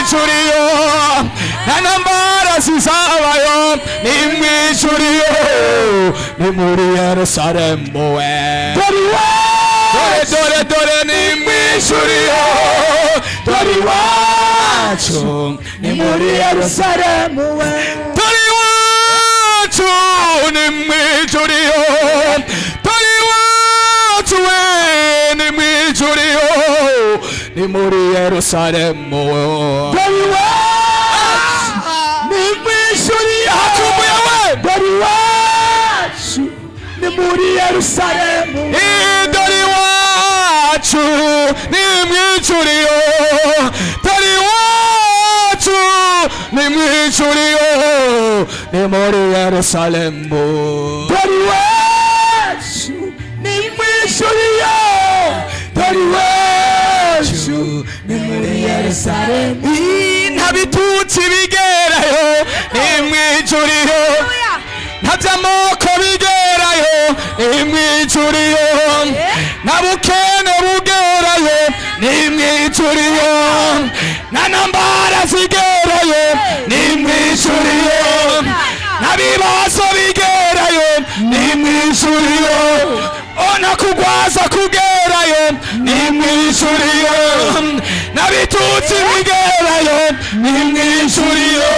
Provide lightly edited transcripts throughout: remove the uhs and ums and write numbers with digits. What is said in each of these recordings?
Mw'ijuru iyo, nta ntambara zizabayo. Ni mw'ijuru iyo, ni muri Yerusalemu we. Dore Dore, iwacu. dore, dore, ni mw'ijuru iyo, dore iwacu ni muri Yerusalemu we. Dore iwacu ni mw'ijuru iyo, dore iwacu we ni mw'ijuru iyo, ni muri Yerusalemu. Dore iwacu ni mw'ijuru. Hakumbuye we. Dore iwacu ni muri Yerusalemu. Dore iwacu ni mw'ijuru iyo, dore iwacu ni mw'ijuru iyo, ni muri Yerusalemu. Dore iwacu ni mw'ijuru, dore iwacu ni muri Yerusalemu. Nta bitutsi bigerayo, ni mw'ijuru iyo. Nta by'amoko bigerayo, ni mw'ijuru iyo. Nta bukene bugerayo, ni mw'ijuru iyo. Nta ntambara zigerayo, ni mw'ijuru iyo. Nta bibazo bigerayo, ni mw'ijuru iyo. Ona kugwaza kugerayo, ni mw'ijuru iyo. Nta bitutsi bigerayo, ni mw'ijuru iyo.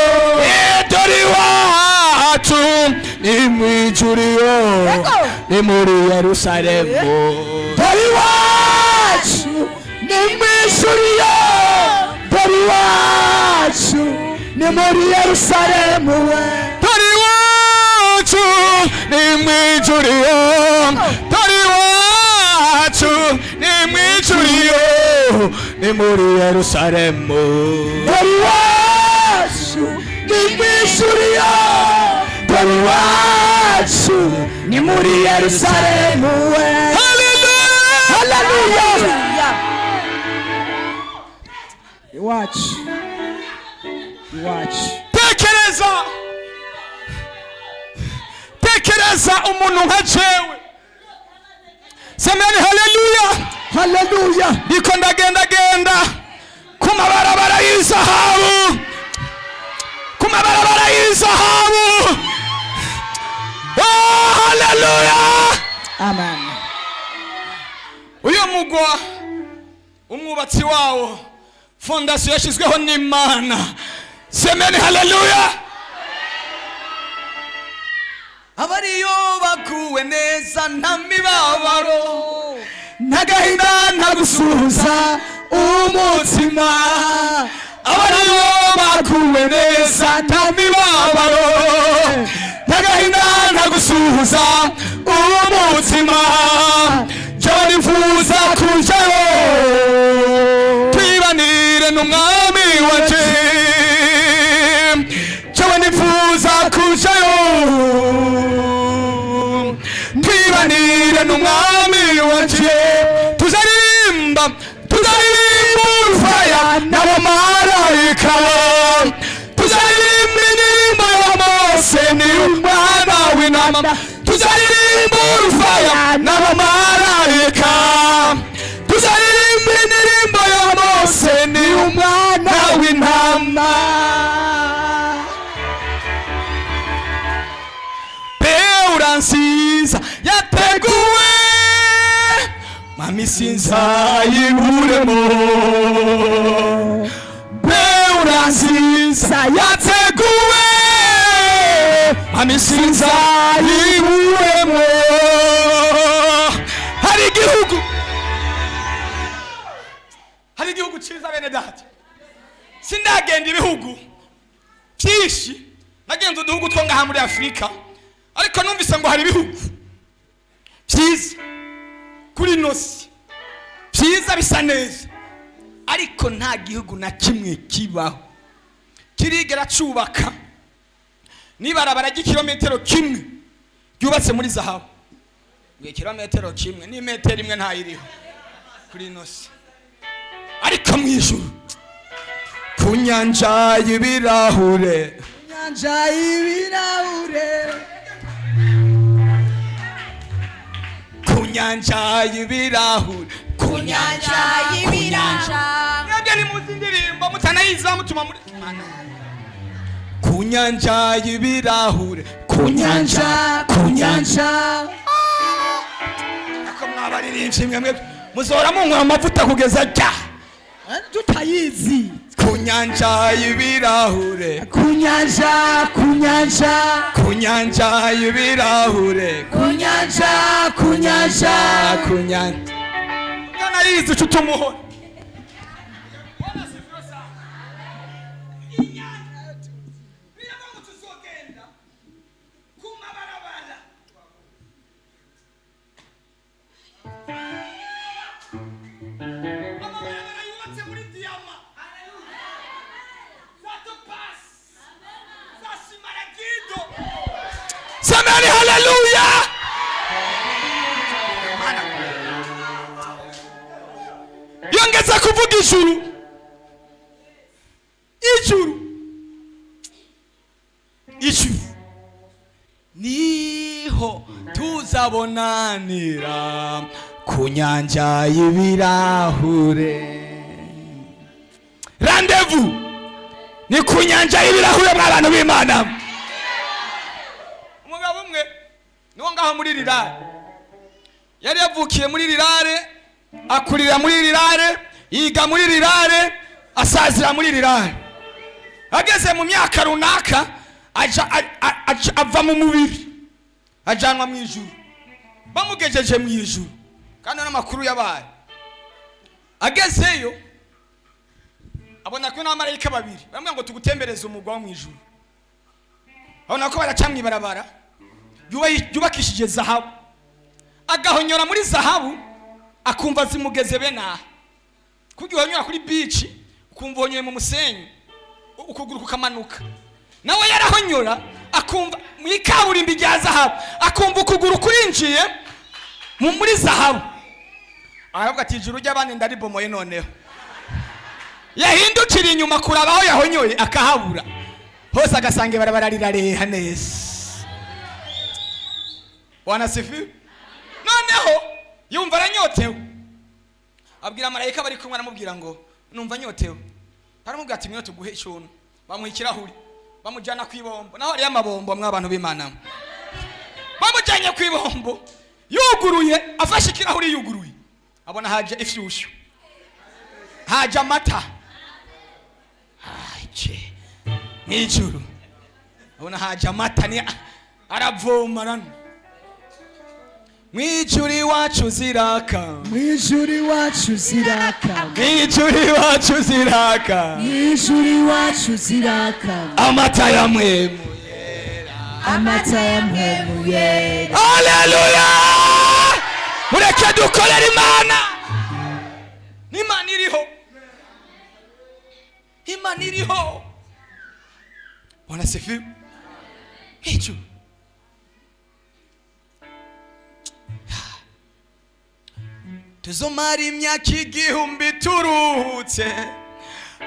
Dore iwacu ni mw'ijuru iyo, ni muri Yerusalemu. Dore iwacu ni mw'ijuru, dore iwacu ni muri Yerusalemu we. Dore iwacu ni mw'ijuru iyo, dore iwacu ni mw'ijuru iyo, ni muri Yerusalemu. Dore iwacu ni mw'ijuru, dore iwacu ni muri Yerusalemu we. Haleluya! Haleluya! Iwacu, iwacu. Tekereza, tekereza umuntu nka jewe. Semeni haleluya! Haleluya! Ndiko ndagendagenda ku mabarabara y'izahabu, ku mabarabara y'izahabu. Oh, haleluya! Amen. Uyu mugwa, umwubatsi wawo, fondasiyo yashyizweho n'Imana. Semeni haleluya! Abariyo bakuwe neza, nta mibabaro, nta gahinda, nta gusuhuza umutima. Abariyo bakuwe neza, nta mibabaro, nta gahinda, nta gusuhuza umutima. Jyewe nifuza kujayo, twibanire n'Umwami wanje. Jyewe nifuza kujayo, twibanire n'Umwami wanje. Tuzaririmba, tuzaririmba urufaya n'abamarayika, tuzaririmba indirimbo ya Mose ni Umwana w'Intama. Tuzaririmba urufaya n'abamarayika, tuzaririmba indirimbo ya Mose ni Umwana w'Intama. Beura nziza yateguwe, mami, sinzayiburemo. Beura nziza yateguwe, mami, sinzayiburemo. Hari igihugu, hari igihugu cyiza, bene data. Sindagenda ibihugu byinshi, nagenze uduhugu two ngaha muri Afurika, ariko numvise ngo hari ibihugu byiza kuri ino si, byiza bisa neza, ariko nta gihugu na kimwe kibaho kirigera cyubaka n'ibarabara ry'ikirometero kimwe ryubatse muri zahabu. Ngo ikirometero kimwe n'imetero imwe ntayiriho kuri ino si. Ariko mu ijuru, ku nyanja y'ibirahure, Nyanja y'ibirahure, ku nyanja y'ibirahure, ku nyanja y'ibirahure. Mwebwe ntimuzi indirimbo. Mutanayizi bamutuma muri Mana. Ku nyanja y'ibirahure, ku nyanja, Ku nyanja. Ako mwabaririmbyi mwe muzohora munywa amavuta kugeza rya Tutayizi. Ku nyanja y'ibirahure. Ku nyanja, ku nyanja. Ku nyanja y'ibirahure. Ku nyanja, ku nyanja. Ku nyanja mutanayizi uca utumuhora. Tuzogenda ku mabarabara. Amabarabara yubatse muri diyama, za topasi, za simaragido. Semeni haleluya! Yongeza kuvuga ijuru, ijuru, ijuru niho tuzabonanira ku nyanja y'ibirahure. Rendez-vous ni ku nyanja y'ibirahure, mw'abantu b'Imana. Umugabo umwe niwo ngaho muri rirare, yari yavukiye muri rirare, akurira muri rirare, yiga muri rirare, asazira muri rirare. Ageze mu myaka runaka aja ava mu mubiri, ajanwa mu ijuru. Bamugejeje mu ijuru, kandi n'amakuru yabaye, agezeyo abona ko n'abamarayika babiri bamwe ngo tugutembereze umugwa wo mu ijuru. Abona ko baraca mu ibarabara yubakishije zahabu, agahonyora muri zahabu, akumva zimugeze bene aha, kuko uhonyora kuri beach ukumva uhonyoye mu musenyi, ukuguru kukamanuka. Nawe yarahonyora akumva mu ikaburimbi rya zahabu, akumva ukuguru kurinjiye muri zahabu. Aravuga ati: "Ijuru ry'abandi ndaribomoye." Noneho yahindukira inyuma kuraba aho yahonyoye, akahabura hose, agasanga ibarabara rirareha neza. Bwana sifi. Noneho yumva aranyotewe, abwira marayika bari kumwe, aramubwira ngo: "Numva nyotewe." Aramubwira ati: "Ngwino tuguhe icuntu." Bamuha ikirahuri, bamujyana ku ibombo. Naho hariyo amabombo, mw'abantu b'Imana. Bamujyanye ku ibombo, yuguruye, afashe ikirahuri yuguruye, abona haje ifyushu, haje amata. Haje mw'ijuru, abona haje amata, ni aravoma rano. Mw'ijuru iwacu ziraka. Mw'ijuru iwacu ziraka. Mw'ijuru iwacu ziraka. Mw'ijuru iwacu ziraka. Amata ya mwemu. Amata ya Mpwemu Yera. Haleluya! Mureke dukorere Imana, n'Imana iriho, Imana iriho. Bwana sifiwe. Mw'ijuru tuzomara imyaka 1000 turuhutse,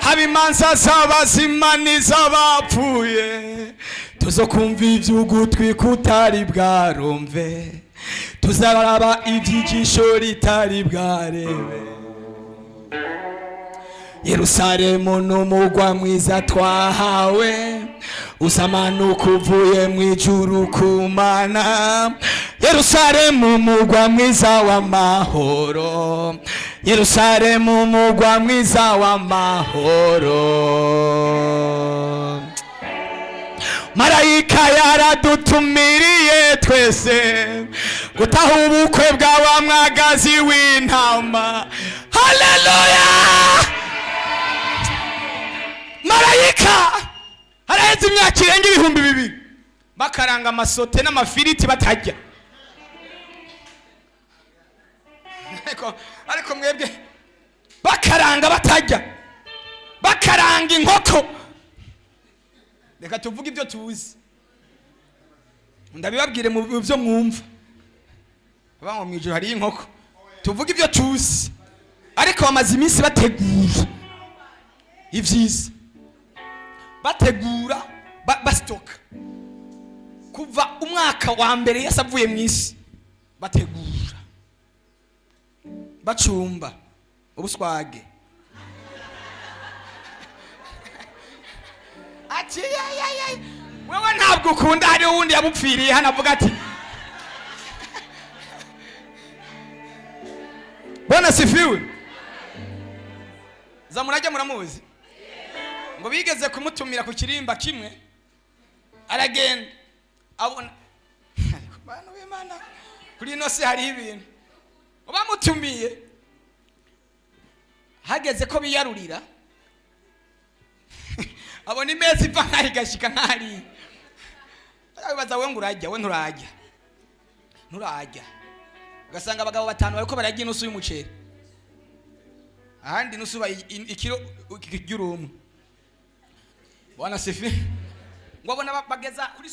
haba imanza z'abazima n'iz'abapfuye. Tuzokumva ivy'ugutwi kutari bwarumve, tuzaraba ivy'ijisho ritari bwarebe. Yerusalemu n'umugwa mwiza twahawe, uzamanuka uvuye mu ijuru ku Mana. Yerusalemu umugwa mwiza w'amahoro, Yerusalemu umugwa mwiza w'amahoro. Marayika yaradutumiriye twese gutaha ubukwe bwa wa mwagazi w'intama. Haleluya! Marayika haraheze imyaka irenga 2000 bakaranga amasote n'amafiriti batajya. Ariko mwebwe bakaranga batajya, bakaranga inkoko. Reka tuvuge ibyo tuzi, ndabibabwire mu byo mwumva. Bamwe mu ijoro hariyo inkoko. Tuvuge ibyo tuzi, ariko bamaze iminsi bategura ibyiza, bategura, basitoka kuva umwaka wa mbere Yesu avuye mu isi, bategura, bacumba ubuswage. Ati "Ye, ye, ye, wewe ntabwo ukunda." Hariho uwundi yabupfiriye hano avuga ati "Bwana sifiwe." Zamurajya muramuzi, ngo bigeze kumutumira ku kirimba kimwe, aragenda abona. Ariko bantu b'Imana, kuri ino si hariho ibintu. Bamutumiye, hageze ko biyarurira, abona imeza iva nk'aho igashika nk'ahariya. Arabibaza: "We ngo urajya?" We nturajya, nturajya. Ugasanga abagabo batanu bariko bararya inusu y'umuceri, ahandi inusu ikiro ry'urumwe. Bwana sifi. Ngo abona bageza kuri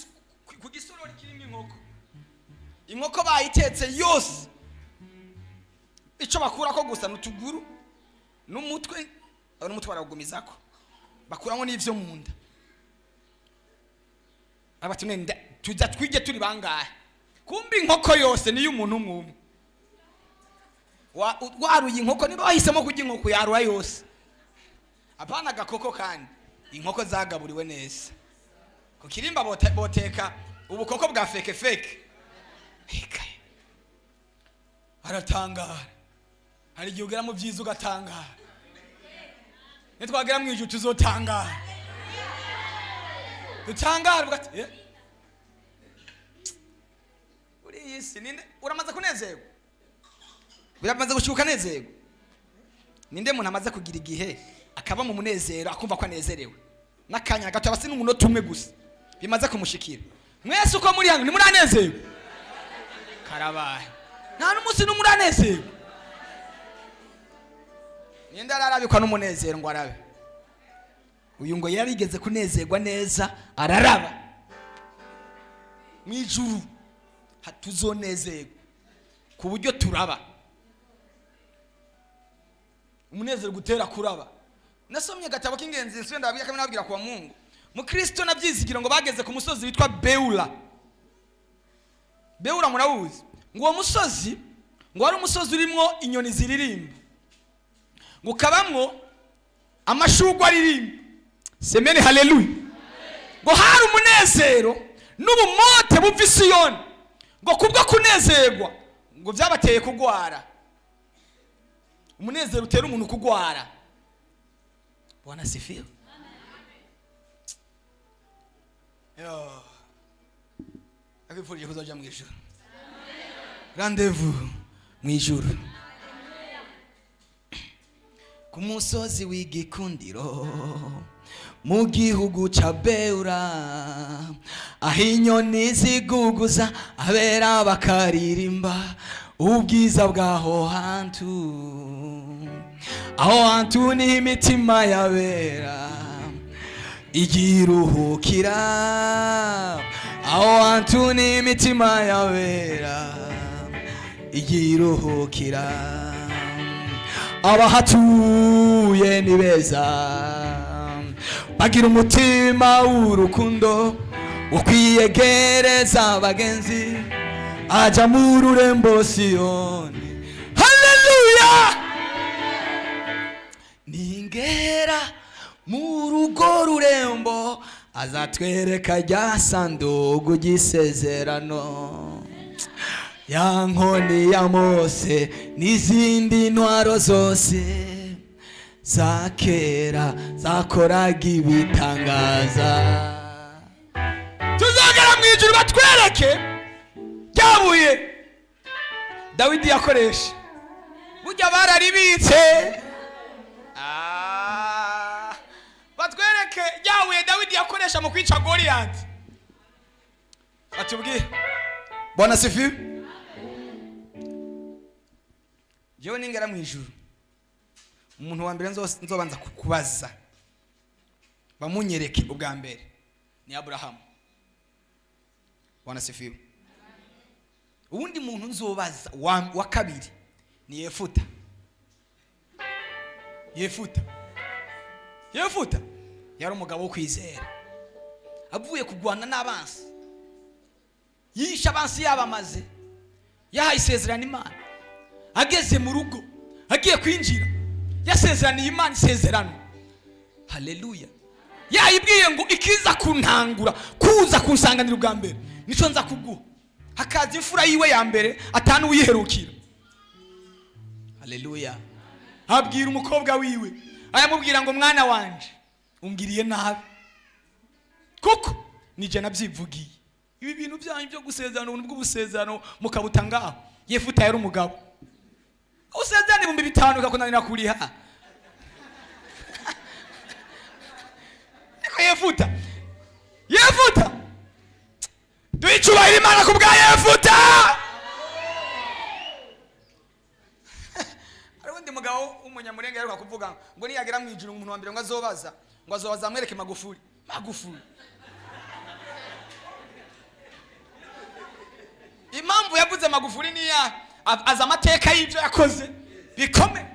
ku gisorori kirimo inkoko. Inkoko bayitetse yose, ico bakurako gusa ni utuguru n'umutwe. N'umutwe barawugumizako, bakuramo n'ivyo mu nda. Abati nenda tuza twige turi bangahe? Kumbe inkoko yose niyo umuntu umwe umwe. Waruye inkoko, niba wahisemo kurya inkoko, yarura yose, apana agakoko. Kandi inkoko zagaburiwe neza ku kirimba, boteka ubukoko bwa fake fake. Eka, aratangara. Hari igihe ugera mu byiza ugatangara. Nitwagera mu ijuru tuzotangara, dutangara uvuga ati: "Eh, uri iyi si ninde uramaze kunezerwa? Biramaze gushyuka ukanezerwa? Ninde muntu amaze kugira igihe akaba mu munezero, akumva ko anezerewe n'akanya gato, abasi n'umunota umwe gusa, bimaze kumushikira?" Mwese uko muri hano ntimuranezerwa? Karabaye, nta n'umunsi n'umwe uranezerwa. Ninde ararabikwa n'umunezero ngo arabe? Uyu ngo yarigeze kunezerwa neza, araraba. Mu ijuru tuzonezerwa ku buryo turaba. Umunezero gutera kuraba. Nasomye agatabo k'ingenzi, nsubire ndababwira kamwe, nababwira kuwa Mungu Mukristo na Byizigiro, ngo bageze ku musozi witwa Beula. Beula murawuzi? Ngo uwo musozi ngo wari umusozi urimwo inyoni ziririmba, ngo ukabamwo amashugwe aririmba. Semeni haleluya. Ngo hari umunezero n'ubumote buva i Siyoni. Ngo kubwo kunezerwa, ngo byabateye kugwara. Umunezero utera umuntu kugwara. Bwana sifiwe. Yo. Akwifurije kuzoja mu ijuru. Rendez-vous mu ijuru, ku musozi w'igikundiro, mu gihugu ca Beura, aho inyoni ziguguza, abera bakaririmba ubwiza bw'aho hantu. Aho hantu niho imitima yabera igiruhukira. Aho hantu niho imitima yabera igiruhukira. Abahatuye ni beza, bagira umutima w'urukundo wo kwiyegereza abagenzi. Aja mu rurembo Siyoni. Haleluya! Ningera mu rugo rurembo, azatwereka rya sandugu ry'isezerano, ya nkoni ya Mose n'izindi ntwaro zose za kera zakoraga ibitangaza. Tuzagera mu ijuru batwereke ryabuye Dawidi yakoresha. Burya bararibitse. Ah, batwereke ryabuye Dawidi yakoresha mu kwica Goliyati, batubwire. Bwana sifiwe. Jewe ningera mu ijuru, umuntu wa mbere nzobanza kubaza bamunyereke ubwa mbere ni Aburahamu. Bwana sifiwe. Uwundi muntu nzobaza wa kabiri ni Yefuta. Yefuta, Yefuta yari umugabo wo kwizera. Avuye kurwana n'abansi, yishe abansi yabamaze, yahaye isezerano Imana. Ageze mu rugo, agiye kwinjira, yasezeraniye Imana isezerano. Haleluya! Yayibwiye ngo ikiza kuntangura kuza kunsanganira ubwa mbere nico nza kuguha. Hakaza imfura yiwe ya mbere atanu uyiherukira. Haleluya. Abwira umukobwa wiwe, aramubwira ngo mwana wanje, ungiriye nabi kuko nije nabyivugiye. Ibi bintu byanyu byo gusezerana, ubuntu bw'ubusezerano mukabuta ngaho. Yefuta yari umugabo, usezerana 5000 ukakunanira kuriha. Ariko Yefuta, Yefuta, duhe icyubahiro Imana ku bwa Yefuta. Hari undi mugabo w'umunyamurenge aheruka kuvuga ngo niyagera mu ijuru, umuntu wa mbere ngo azobaza, ngo azobaza amwereke Magufuli. Magufuli, impamvu yavuze Magufuli niya aza amateka y'ibyo yakoze bikome.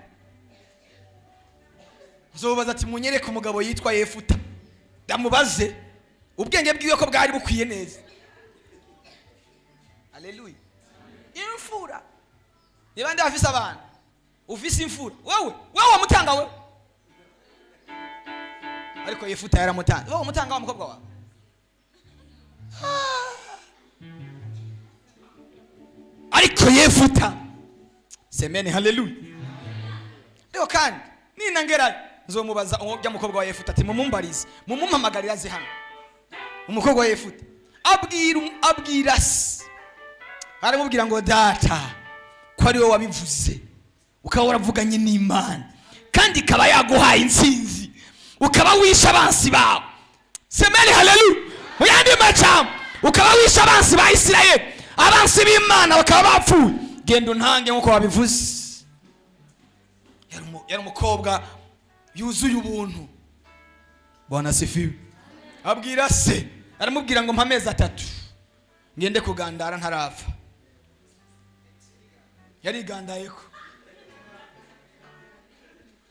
Nzobaza ati munyereke umugabo yitwa Yefuta, ndamubaze ubwenge bwiwe ko bwari bukwiye neza. Haleluya. Imfura niba ndi afise abana, ufise imfura wewe, wewe wamutanga wewe. Ariko Yefuta yaramutanze. Wewe wamutanga wa mukobwa wawe. Ariko Yefuta, semeni haleluya. Rero kandi ninangerayo nzomubaza ujya mukobwa wa Yefuta ati mumumbarize, mumumpamagarira aze hano. Umukobwa wa Yefuta abwira se, aramubwira ngo data, ko ari wowe wabivuze, ukaba waravuganye n'Imana kandi ikaba yaguhaye intsinzi, ukaba wishe abansi bawe. Semeni haleluya. Mu yandi majambo, ukaba wishe abansi ba Isirayeli, abansi b'Imana bakaba bapfuye, genda untange nk'uko wabivuze. Yari umukobwa yuzuye ubuntu. Bwana asifiwe. Abwira se, aramubwira ngo mpa amezi 3 ngende kugandara ntarapfa. Yarigandaye ko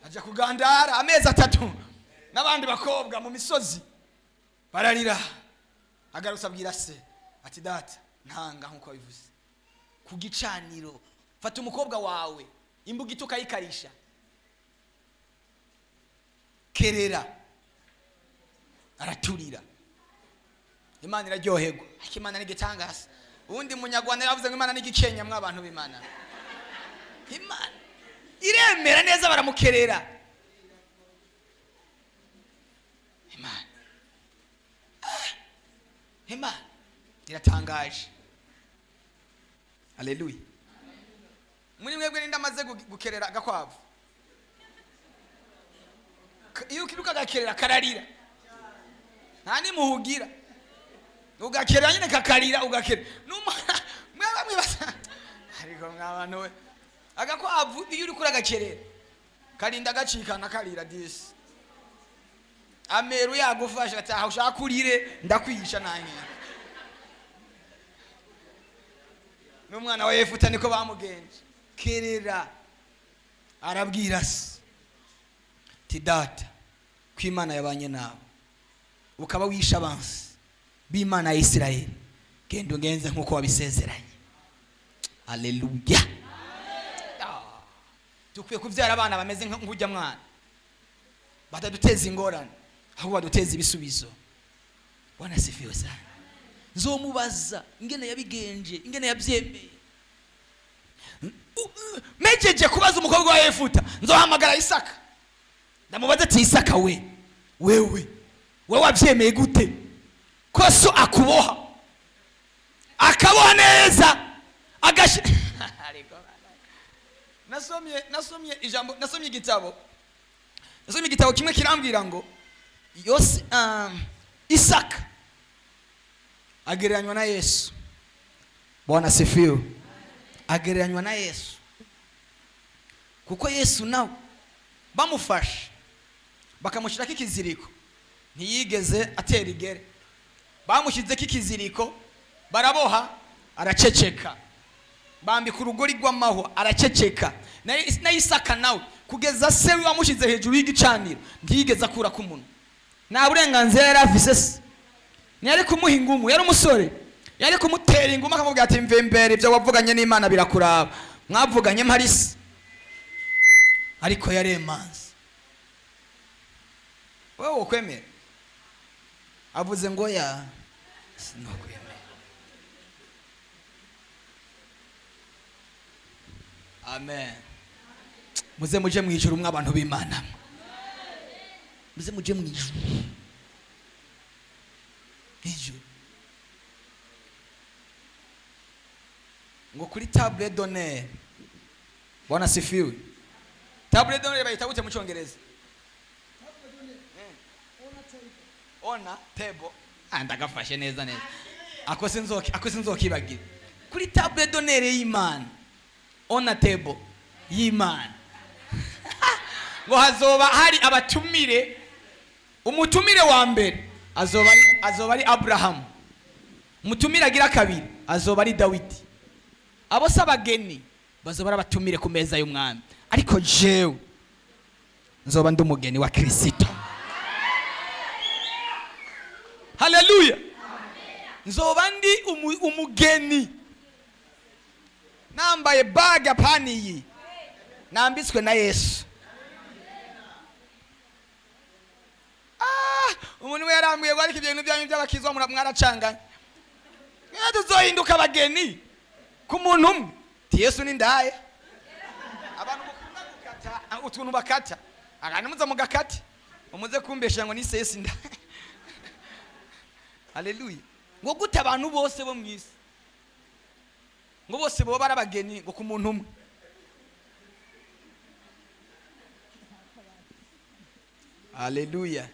ajya kugandara amezi 3 n'abandi bakobwa mu misozi bararira. Agarutse abwira se ati data, ntanga nk'uko wabivuze ku gicaniro, fata umukobwa wawe imbugita ukayikarisha, kerera. Araturira. Imana iraryoherwa. Ariko Imana ni igitangaza. Uwundi munyarwanda yaravuze ngo Imana ni igikenya. Mw'abantu b'Imana, Imana iremera neza, baramukerera. Imana, Imana iratangaje. Haleluya. Muri mwebwe ninde amaze gukerera agakwavu? Iyo ukiruka agakerera kararira, nta nimuhugira, ugakerera nyine kakarira, ugakerera. Mwaba mwibaza, ariko mwabantu we, agakwavu iyo uriko uragakerera karinda gacikana karira disi. Ameru yagufasha ati aho ushaka urire ndakwigisha nanjye. N'umwana wa Yefuta niko bamugenje. Kerera, arabwira se ati data, ko Imana yabanye nawe ukaba wishe abansi b'Imana ya Isirayeli, genda ungenze nk'uko wabisezeranye. Haleluya. Dukwiye kubyara abana bameze nk'ujya mwana, bataduteza ingorane ahubwo baduteza ibisubizo. Bwana asifiwe sana. Nzomubaza ingene yabigenje, ingene yabyemeye. Mejeje kubaza umukobwa wa Yefuta, nzohamagara Isaka ndamubaza ati Isaka we, wewe wewe wabyemeye gute ko so akuboha, akaboha neza agashi. Nasomye, nasomye ijambo, nasomye igitabo, nasomye igitabo kimwe kirambwira ngo Yose, Isaka agereranywa na Yesu. Bwana asifiwe. Agereranywa na Yesu kuko Yesu nawe bamufashe bakamushyirako ikiziriko ntiyigeze atera igere. Bamushyizeko ikiziriko baraboha araceceka, bambika urugori rw'amahwa araceceka. Na Isaka nawe kugeza se wamushyize hejuru y'igicaniro ntiyigeze akura ku munwa. Nta burenganzira yari afise se, ntiyari kumuha ingumu, yari umusore, yari kumutera ingumu akamubwira ati mve imbere, ibyo wavuganye n'Imana birakuraba, mwavuganye mpari se. Ariko yaremanze. Wowe wokwemera? Avuze ngo ya sinokwemera. Amen. Muze muje mu ijuru mw'abantu b'Imana, muze muje mu ijuru, ijuru. Ngo kuri table d'honneur. Bwana sifiwe. Table d'honneur bayita gute mu Cyongereza? Honor table. Ah, ndagafashe neza neza. Ako sinzoki, ako sinzokibagira. Kuri table d'honneur y'Imana, honor table y'Imana, ngo hazoba hari abatumire. Umutumire wa mbere azoba ari Abrahamu. Umutumire agira kabiri azoba ari Dawidi. Abo si abageni, bazoba ari abatumire ku meza y'umwami. Ariko jewe nzoba ndi umugeni wa Kirisito. Haleluya. Nzoba ndi umugeni, nambaye bague apaniyi, nambitswe na Yesu. Ah, umuntu we yarambwiye ngo ariko ibyo bintu byanyu by'abakizwa mwaracanganye. Mwe tuzohinduka abageni ku muntu umwe. Ti Yesu ni ndaye. Abantu mukunda gukata utuntu bakata, akantu muza mugakata, umuze kumbesha ngo nise Yesu ndaye. Haleluya. Ngo gute abantu bose bo mwisi, ngo bose bo barabageni ngo ku muntu umwe? Haleluya.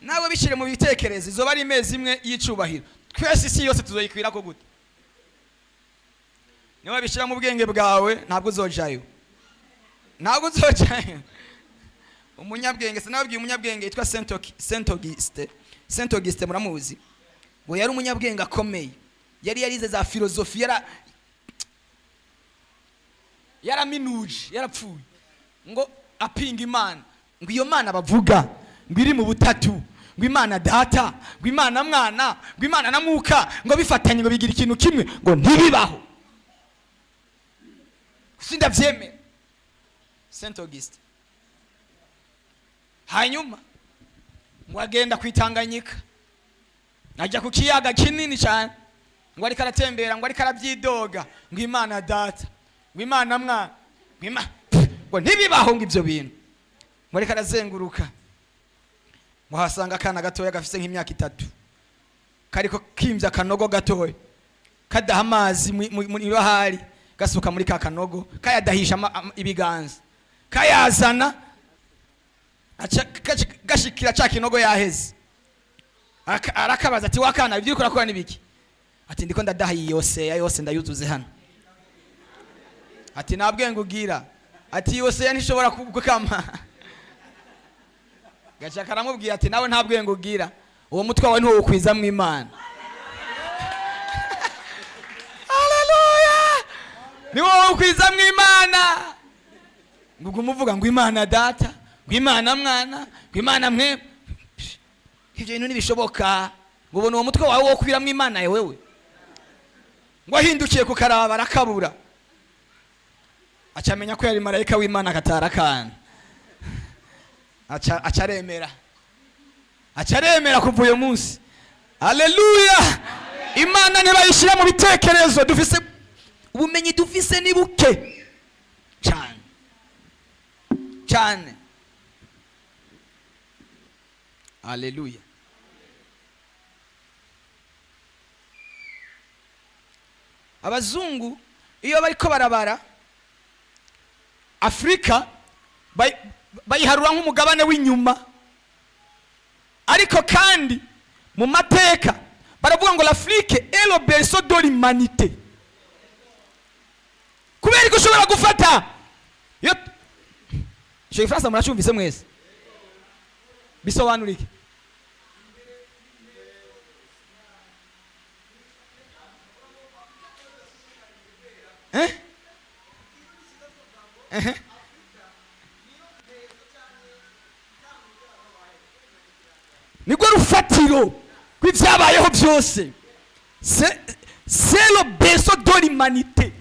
Nawe bishire mu bitekerezo, izoba ari imezi imwe y'icubahiro. Twese isi yose tuzoyikwira ko gute? Niba bishira mu bwenge bwawe, ntabwo uzojayo, ntabwo uzojayo. Umunyabwenge, sinababwiye umunyabwenge yitwa Saint Auguste. Saint Auguste muramuzi? Ngo yari umunyabwenge akomeye, yari yarize za filozofi, yaraminuje, yarapfuye ngo apinga Imana, ngo iyo Mana bavuga ngo iri mu butatu, ngo Imana Data, ngo Imana Mwana, ngo Imana na Mwuka, ngo bifatanye ngo bigira ikintu kimwe, ngo ntibibaho. Sindavyemera. Saint Auguste. Hanyuma ngo agenda kwitanganyika, ajya ku kiyaga kinini cyane, ngo ariko aratembera, ngo ariko arabyidoga, ngo Imana Data, ngo Imana Mwana, ngo Imana, ngo ntibibaho ngo ibyo bintu. Ngo ariko arazenguruka, ngo hasanga akana gatoya gafise nk'imyaka 3, kariko kimvya akanogo gatoya, kadaha amazi mu ibahari, gasuka muri ka kanogo, kayadahisha ibiganza, kayazana, gashikira ca kinogo yaheze. Arakabaza ati wakana, ibyo uriko urakora ni biki? Ati ndiko ndadaha iyi yoseya yose ndayuzuze hano. Ati nta bwenge ugira. Ati iyi yoseya ntishobora gukama. Gaca karamubwira ati nawe nta bwenge ugira, uwo mutwe wawe ntiwukwiza mu Imana. Haleluya! Ni wowe ukwiza mu Imana. Ngo ugume uvuga ngo Imana Data, ngo Imana Mwana, ngo Imana mwe. Ibyo bintu ntibishoboka. Ngo ubone uwo mutwe wawe wo kwira mu Imana wewe. Ngo ahindukiye ku karaba arakabura, acamenya ko yari marayika w'Imana akatara akana. Acaremera, acaremera kuva uyo munsi. Haleluya! Imana ntibayishyira mu bitekerezo. Dufise ubumenyi, dufise ni buke cyane cyane. Haleluya! Abazungu iyo bariko barabara Afrika bayiharura nk'umugabane w'inyuma, ariko kandi mu mateka baravuga ngo l'Afrique est le berceau de l'humanité. Kubera ko ushobora gufata iyo icyo gifaransa muracyumvise mwese, bisobanura iki? Eh? Eh? Nirwo rufatiro rw'ibyabayeho byose. C'est le berceau de l'humanité.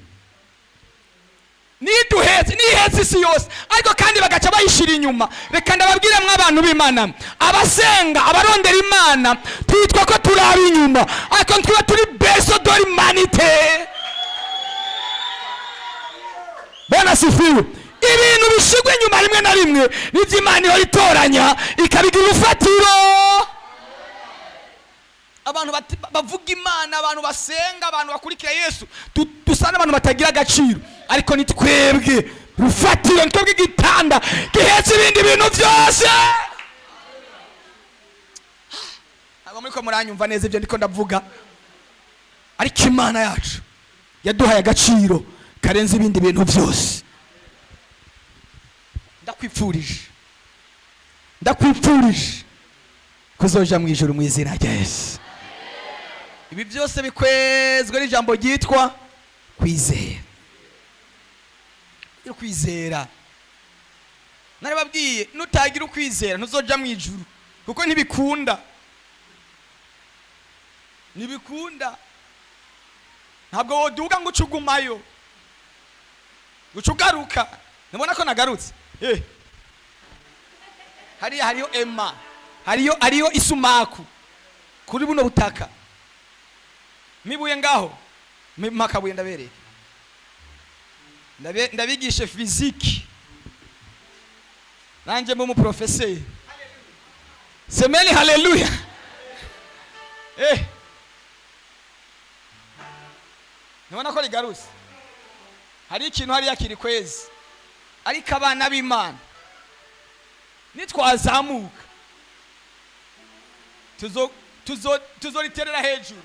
Niduhetse, nihetse isi yose, ariko kandi bagaca bayishira inyuma. Reka ndababwire mw'abantu b'Imana, abasenga, abarondera Imana, twitwa ko turi ab'inyuma, ariko twiba turi berceau de l'humanité. Bwana asifiwe. Ibintu bishigwa inyuma rimwe na rimwe nivyo Imana ihora itoranya ikabigira urufatiro. Abantu bavuga Imana, abantu basenga, abantu bakurikira Yesu, dusa n'abantu batagira agaciro, ariko ni twebwe rufatiro, ni twebwe igitanda gihetse ibindi bintu byose. Ntabwo muriko muranyumva neza ibyo ndiko ndavuga, ariko Imana yacu yaduhaye agaciro karenze ibindi bintu byose. Ndakwipfurije, ndakwipfurije kuzoja mu ijuru mu izina rya Yesu. Ibi byose bikwezwe n'ijambo ryitwa kwizera. Iyo kwizera, narababwiye, nutagira ukwizera ntuzoja mu ijuru, kuko ntibikunda, ntibikunda. Ntabwo woduga ngo uce ugumayo, uce ugaruka. Ntubona ko nagarutse? Hariya hariyo ema, hariyo isumaku kuri buno butaka. Mibuye ngaho makabuye, ndabereye, ndabigishe physique, nanje mbe umuprofeseri. Semeni haleluya. Ntubona ko rigarutse? Hari ikintu hariya kiri kwezi, ariko abana b'Imana nitwazamuka tuzoriterera hejuru,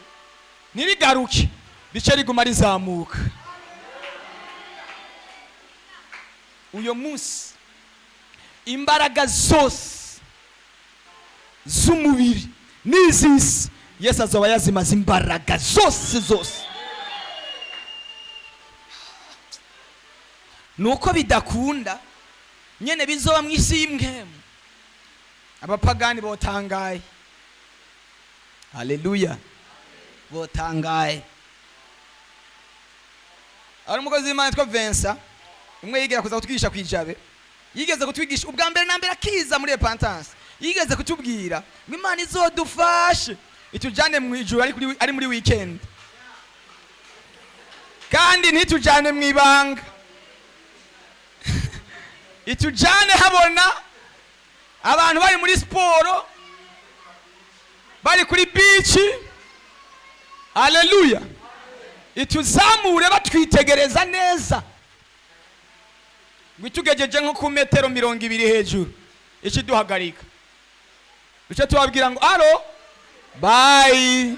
ntirigaruke, rice riguma rizamuka. Uyo munsi imbaraga zose z'umubiri n'iz'isi Yesu azoba yazimaze, imbaraga zose zose. Nuko bidakunda nyene bizoba mu isi y'impwemu, abapagani botangaye. Haleluya, botangaye. Ari umukozi w'Imana yitwa Vincent, umwe yigera kuza kutwigisha kwijabe, yigeze kutwigisha ubwa mbere na mbere akiza muri repentance, yigeze kutubwira ngo Imana izodufashe itujane mu ijuru ari muri weekend, kandi ntitujane mu ibanga, itujane habona abantu bari muri siporo, bari kuri beach. Haleluya. Ituzamure batwitegereza neza, ngo itugejeje nko ku metero 20 hejuru ikiduhagarika, duce tubabwira ngo alo bye,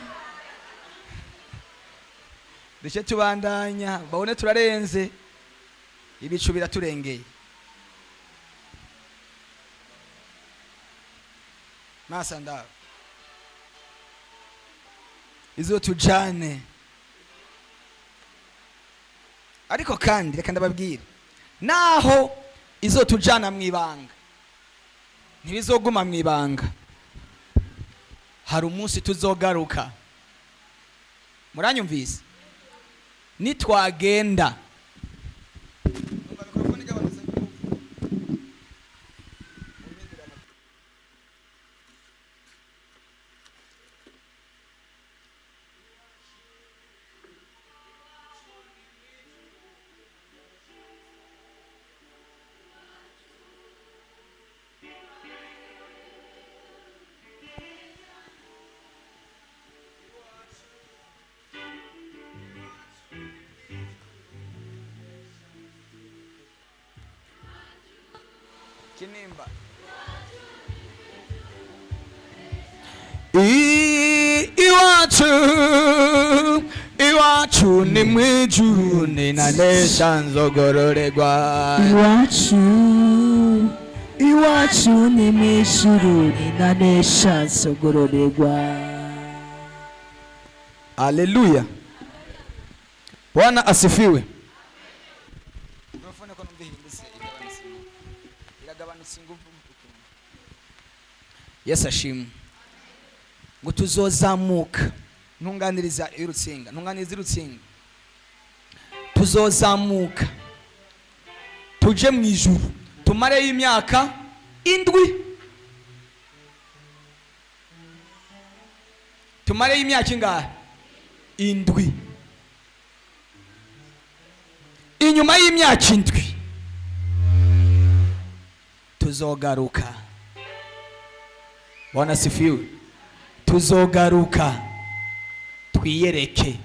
duce tubandanya, babone turarenze, ibicu biraturengeye. Masa ndawe izo tujane. Ariko kandi reka ndababwira, naho izo tujana mu ibanga, ntibizoguma mu ibanga. Hari umunsi tuzogaruka. Muranyumvise? Nitwagenda. Numva mikrofone igabanutse. Kinimba. Iwacu, iwacu ni mwijuru, ninanesha nzogororerwa. Iwacu, iwacu ni mw'ijuru, ninanesha nzogororerwa. Haleluya, Bwana asifiwe. Mikrofone ko numva ihindutse, igabanutse, iragabanutse ingufu. Yesu ashimwe. Ngo tuzozamuka, ntunganiriza y'urutsinga, ntunganiriza y'urutsinga, tuzozamuka. Tuje mu ijuru tumareyo imyaka 7. Tumareyo imyaka ingahe? 7. Inyuma y'imyaka 7 tuzogaruka. Bwana sifiwe. Tuzogaruka twiyereke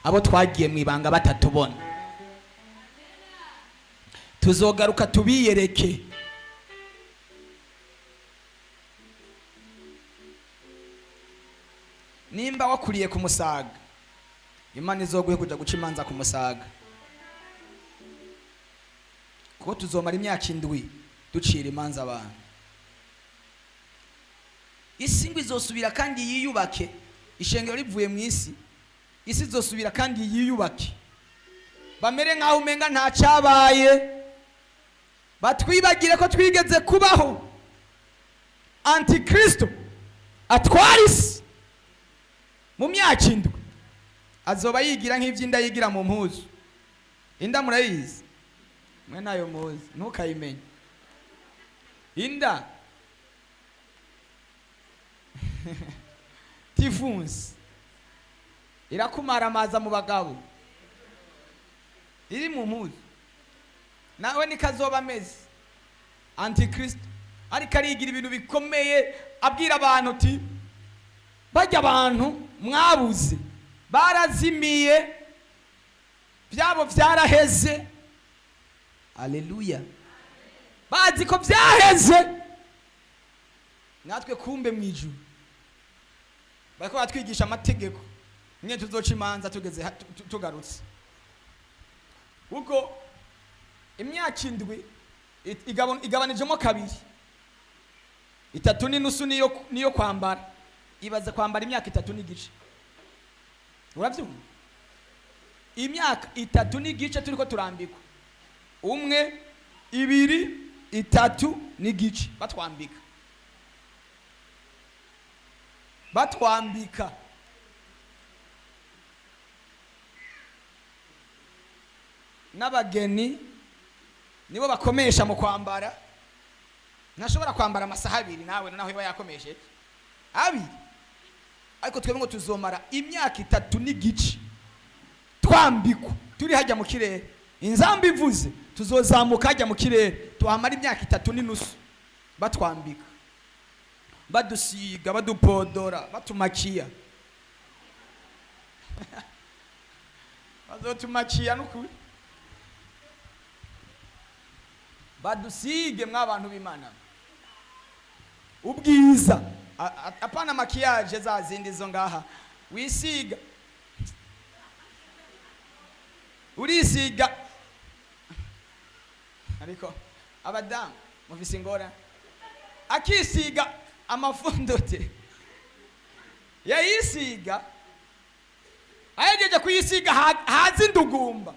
abo twagiye mu ibanga batatubona. Tuzogaruka tubiyereke. Nimba wakuriye ku Musaga, Imana izoguhe kuja guca imanza ku Musaga, kuko tuzomara imyaka 7 ducira imanza abantu. Isi ngo izosubira kandi yiyubake. Ishengero rivuye mu isi, isi izosubira kandi yiyubake, bamere nk'aho umenga nta cyabaye, batwibagire ko twigeze kubaho. Antikristo atwara isi mu myaka 7, azoba yigira nk'ivy'inda yigira mu mpuzu. Inda murayizi mwe? Nayo muzi, ntukayimenye inda tifunsi irakumaramaza mu bagabo iri mu mpuzu. Nawe niko azoba ameze. Antikristo ariko arigira ibintu bikomeye, abwira abantu uti bajya abantu mwabuze barazimiye, byabo byaraheze. Aleluya. Bazi ko byaheze, natwe kumbe mu ijuru bariko batwigisha amategeko mwe tuzoca imanza tugeze tugarutse, kuko imyaka 7 igabanijemo kabiri, 3.5 niyo kwambara. Ibaze kwambara imyaka 3.5. Uravyumva? Imyaka 3.5 turiko turambikwa, 1, 2, 3.5, batwambika, batwambika. N'abageni nibo bakomesha mu kwambara. Ntashobora kwambara amasaha 2, nawe naho iba yakomeshe 2. Ariko twebwe ngo tuzomara imyaka 3.5 twambikwa turi hajya mu kirere. Inzamba ivuze tuzozamuka hajya mu kirere, tuhamara imyaka 3.5 batwambika, badusiga, badupodora, batumakiya. Bazotumakiya n'ukuri, badusige. Mwabantu b'Imana, ubwiza apana makiyaje za zindi zo ngaha wisiga, urisiga. Ariko abadamu mufise ingora, akisiga amafundote, yayisiga, ahejeje kuyisiga haza indugumba,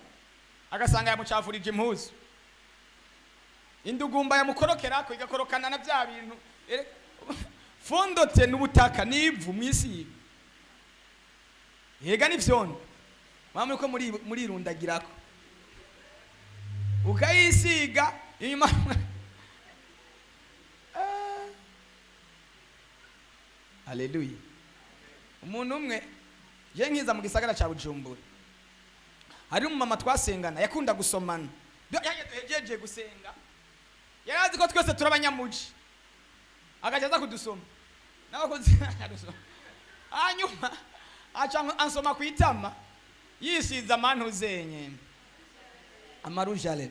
agasanga yamucafurije impuzu. Indugumba yamukorokerako igakorokana na bya bintu. Fondote n'ubutaka n'ivu mwisiga, yega n'ivyondo mwaba muriko murirundagirako, ukayisiga inyuma. Haleluya. Umuntu umwe je nkiza mu gisagara ca Bujumbura, hari umumama twasengana yakunda gusomana. Yaje gusenga, yarazi ko twese turi abanyamuji, agaca aza kudusoma n'abakozi akadusoma. Hanyuma aca ansoma ku itama yisize amantuzenye amarujale.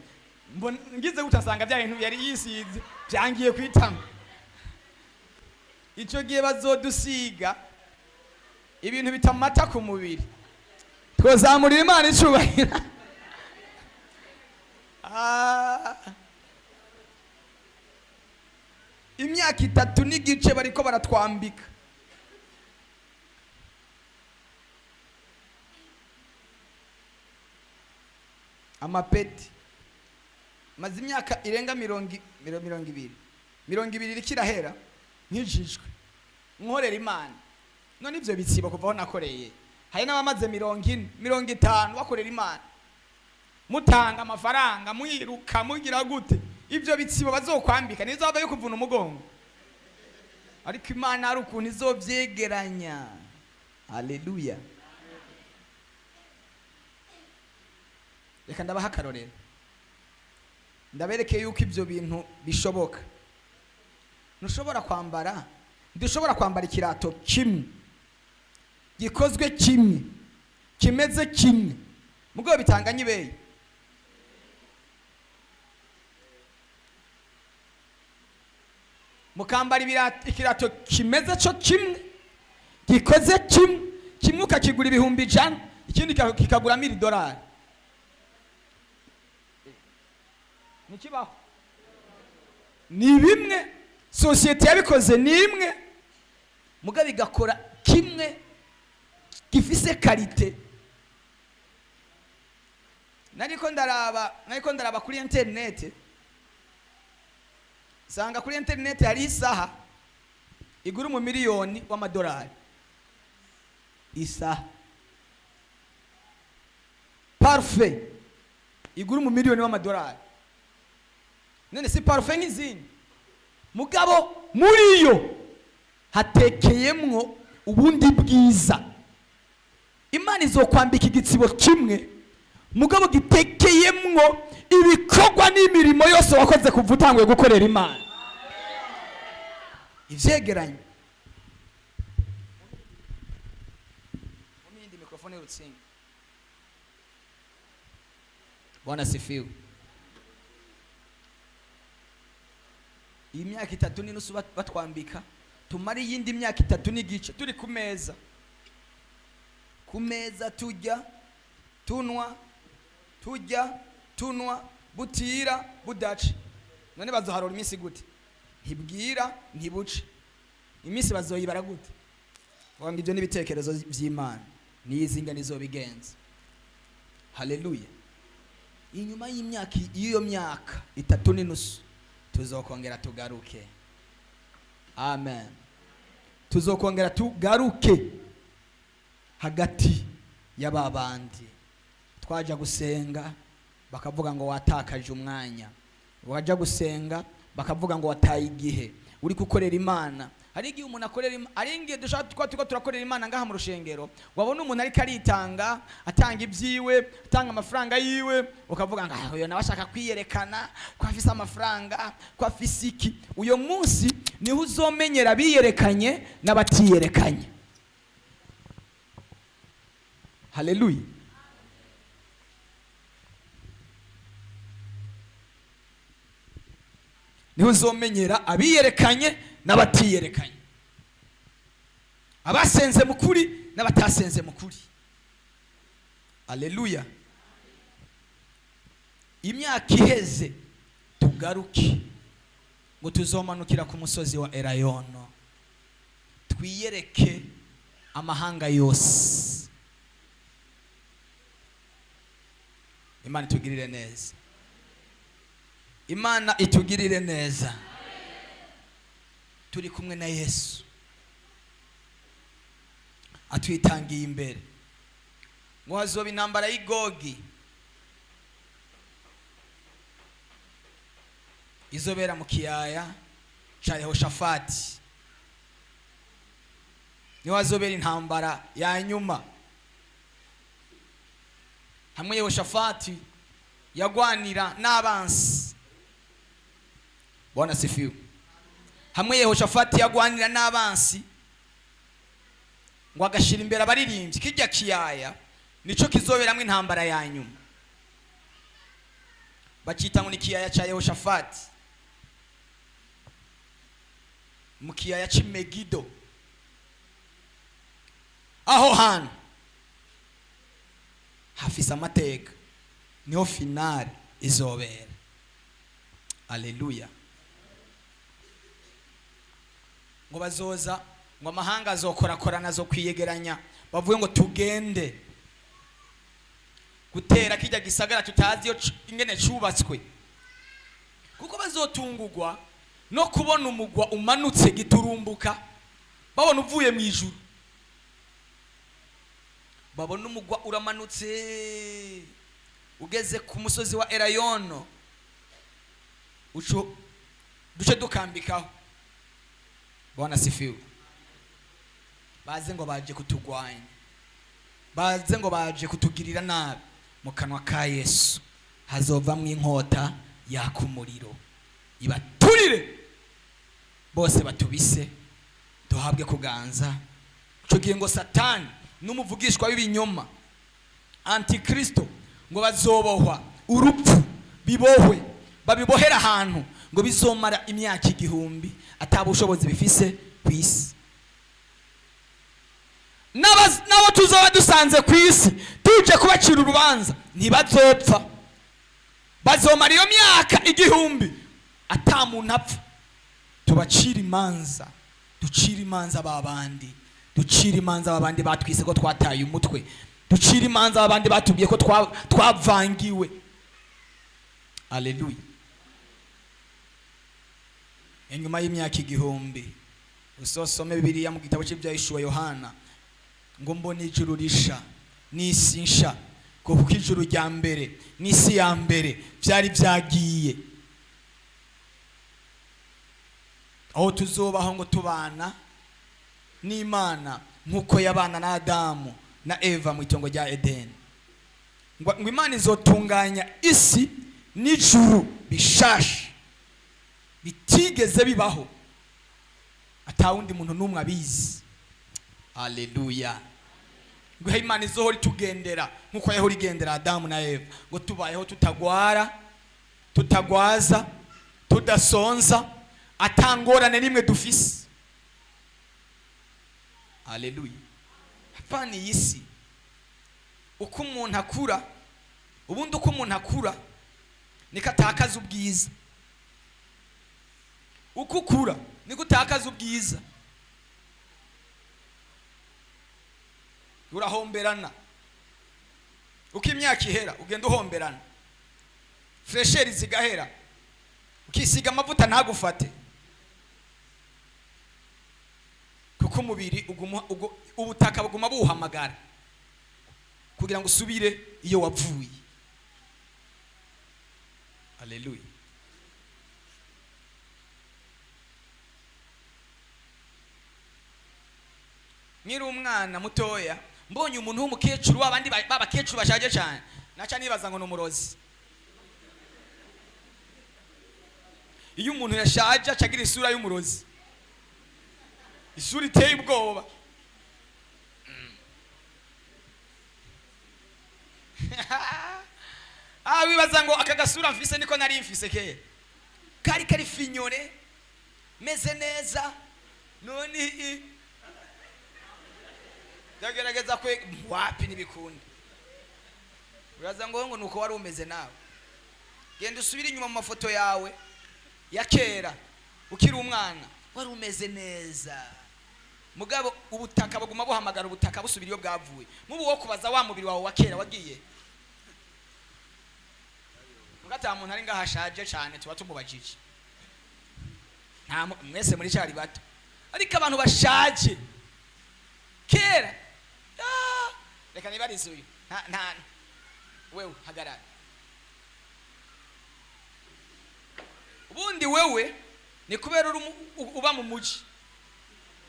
Mbona ngize gutya nsanga bya bintu yari yisize byangiye ku itama. Icyo gihe bazodusiga ibintu bitamata ku mubiri, twazamurira Imana icubahiro. Imyaka 3.5 bariko baratwambika. Amapeti. Maze imyaka irenga 20, 20 iriko irahera nkijijwe nkorera Imana. None ivyo bitsibo kuva aho nakoreye, hari n'abamaze 40, 50 bakorera Imana. Mutanga amafaranga, mwiruka, mugira gute? Ibyo bitsibo bazokwambika nizo yo kuvuna umugongo. Ariko Imana hari ukuntu izovyegeranya. Haleluya! Reka ndabaha akarorero, ndabereke yuko ibyo bintu bishoboka. Ntushobora kwambara, ndushobora kwambara ikirato kimwe, gikozwe kimwe, kimeze kimwe, mugabo bitanganye ibeyi. Mukambara ikirato kimeze cyo kimwe, gikoze kimwe, kimwe ukakigura 100,000, ikindi kikagura $1000. Ntikibaho. Ni bimwe, sosiyete yabikoze ni imwe, mugabo igakora kimwe gifise qualité. Nariko ndaraba kuri internet, sanga kuri internet hari isaha igura $1 miliyoni, isaha parfait igura $1 miliyoni. None si parfait nk'izindi? Mugabo muri yo hatekeyemwo ubundi bwiza. Imana izokwambika igitsibo kimwe, mugabo gitekeyemwo ibikorwa n'imirimo yose wakoze kuva utanguye gukorera Imana, ivyegeranyo. Mumindi mikrofone y'urutsinga. Bwana sifiwe. Iyi myaka 3.5 batwambika, tumara iyindi myaka 3.5 turi ku meza, ku meza, tujya tunwa, tujya tunwa, butira budaca. None bazoharura iminsi gute? Ntibwira ntibuce, iminsi bazoyibara gute? Ngo ibyo n'ibitekerezo by'Imana, niyizinga nizobigenza. Haleluya! Inyuma y'imyaka, y'iyo myaka 3.5, tuzokongera tugaruke. Amen. Tuzokongera tugaruke hagati y'aba bandi twaja gusenga bakavuga ngo watakaje umwanya, wajya gusenga bakavuga ngo wataye igihe uri gukorera Imana. Hari igihe umuntu akorera, hari igihe dushaka kuba turiko turakorera Imana ngaha mu rushengero, wabona umuntu ariko aritanga, atanga ibyiwe, atanga amafaranga yiwe, ukavuga ngo: "Ah, uyo nawe ashaka kwiyerekana ko afise amafaranga, ko afise iki." Uyo munsi niho uzomenyera abiyerekanye n'abatiyerekanye. Haleluya! Niho uzomenyera abiyerekanye n'abatiyerekanye, abasenze mu kuri n'abatasenze mu kuri. Aleluya! Imyaka iheze tugaruke, ngo tuzomanukira ku musozi wa Elayono, twiyereke amahanga yose. Imana itugirire neza, Imana itugirire neza. Turi kumwe na Yesu atwitangiye imbere. Ngo hazoba intambara y'igogi izobera mu kiyaya ca Yehoshafati. Niho hazobera intambara ya nyuma, hamwe Yehoshafati yagwanira n'abansi. Bwana sifiwe! Hamwe Yehoshafati yagwanira n'abansi, ngo agashira imbere abaririmbyi. Kijya kiyaya nico kizoberamwo intambara ya nyuma, bakita ngo ni ikiyaya ca Yehoshafati, mu kiyaya c'i Megido. Aho hantu hafise amateka, niho finale izobera. Aleluya! Ngo bazoza, ngo amahanga azokorakorana, zo kwiyegeranya, bavuge ngo tugende gutera kijya gisagara tutazi iyo ingene cubatswe, kuko bazotungugwa no kubona umugwa umanutse giturumbuka, babona uvuye mu ijuru, babona umugwa uramanutse. Ugeze ku musozi wa Elayono, uco duce dukambikaho. Bwana sifiwe. Baze ngo baje kutugwanya, baze ngo baje kutugirira nabi, mu kanwa ka Yesu hazovamwo inkota yaka umuriro, ibaturire bose, batubise, duhabwe kuganza. Ico gihe ngo Satani n'umuvugishwa w'ibinyoma, Antikristo, ngo bazobohwa urupfu, bibohwe, babibohera ahantu ngo bizomara imyaka 1000 ata bushobozi bifise ku isi. N'abo tuzoba dusanze ku isi tuje kubacira urubanza ntibazopfa, bazomara iyo myaka 1000 ata muntu apfa. Tubacira imanza, ducira imanza babandi, ducira imanza babandi batwise ko twataye umutwe, ducira imanza babandi batubwiye ko twavangiwe. Aleluya. Inyuma y'imyaka 1000, usosome Bibiliya mu gitabo cy'Ibyahishuriwe Yohana, ngo mbone ijuru risha n'isi nsha, kuko ijuru rya mbere n'isi ya mbere byari byagiye. Aho tuzobaho ngo tubana n'Imana nk'uko yabana na Adamu na Eva mu itongo rya Edeni. Ngo Imana izotunganya isi n'ijuru bishasha bitigeze bibaho, atawundi muntu n'umwe abizi. Haleluya. Ngo Imana izohora itugendera nk'uko yahora igendera Adamu na Eva, ngo tubayeho tutagwara, tutagwaza, tudasonza, atangorane nimwe dufise. Haleluya. Hapana iyi si. Uko umuntu akura, ubundi uko umuntu akura niko atakaza ubwiza. Uko ukura niko utakaza ubwiza, urahomberana. Uko imyaka ihera ugenda uhomberana, fraîcheur zigahera, ukisiga amavuta ntagufate, kuko umubiri uguma, ubutaka buguma buhamagara kugira ngo usubire iyo wavuye. Haleluya. Nkiri umwana mutoya, mbonye umuntu w'umukecuru, w'abandi b'abakecuru bashaje cyane, naca nibaza ngo ni umurozi. Iyo umuntu yashaje aca agira isura y'umurozi, isura iteye ubwoba. Wibaza ngo aka gasura mfise niko nari mfise kera, kari kari finyore, meze neza. None ndagerageza kwe wapi, ntibikunda. Uraza ngo nuko wari umeze nawe. Genda usubire inyuma mu mafoto yawe ya kera ukiri umwana, wari umeze neza. Mugabo ubutaka buguma buhamagara, ubutaka busubira iyo bwavuye. Mubu wo kubaza wa mubiri wawe wa kera wagiye mugata. Muntu ari ngaha ashaje cyane tuba tumubajije? Nta mwese muri cyari bato. Ariko abantu bashaje kera, reka nibarize uyu. Nta wewe, hagarara. Ubundi wewe ni kubera uri uba mu muji,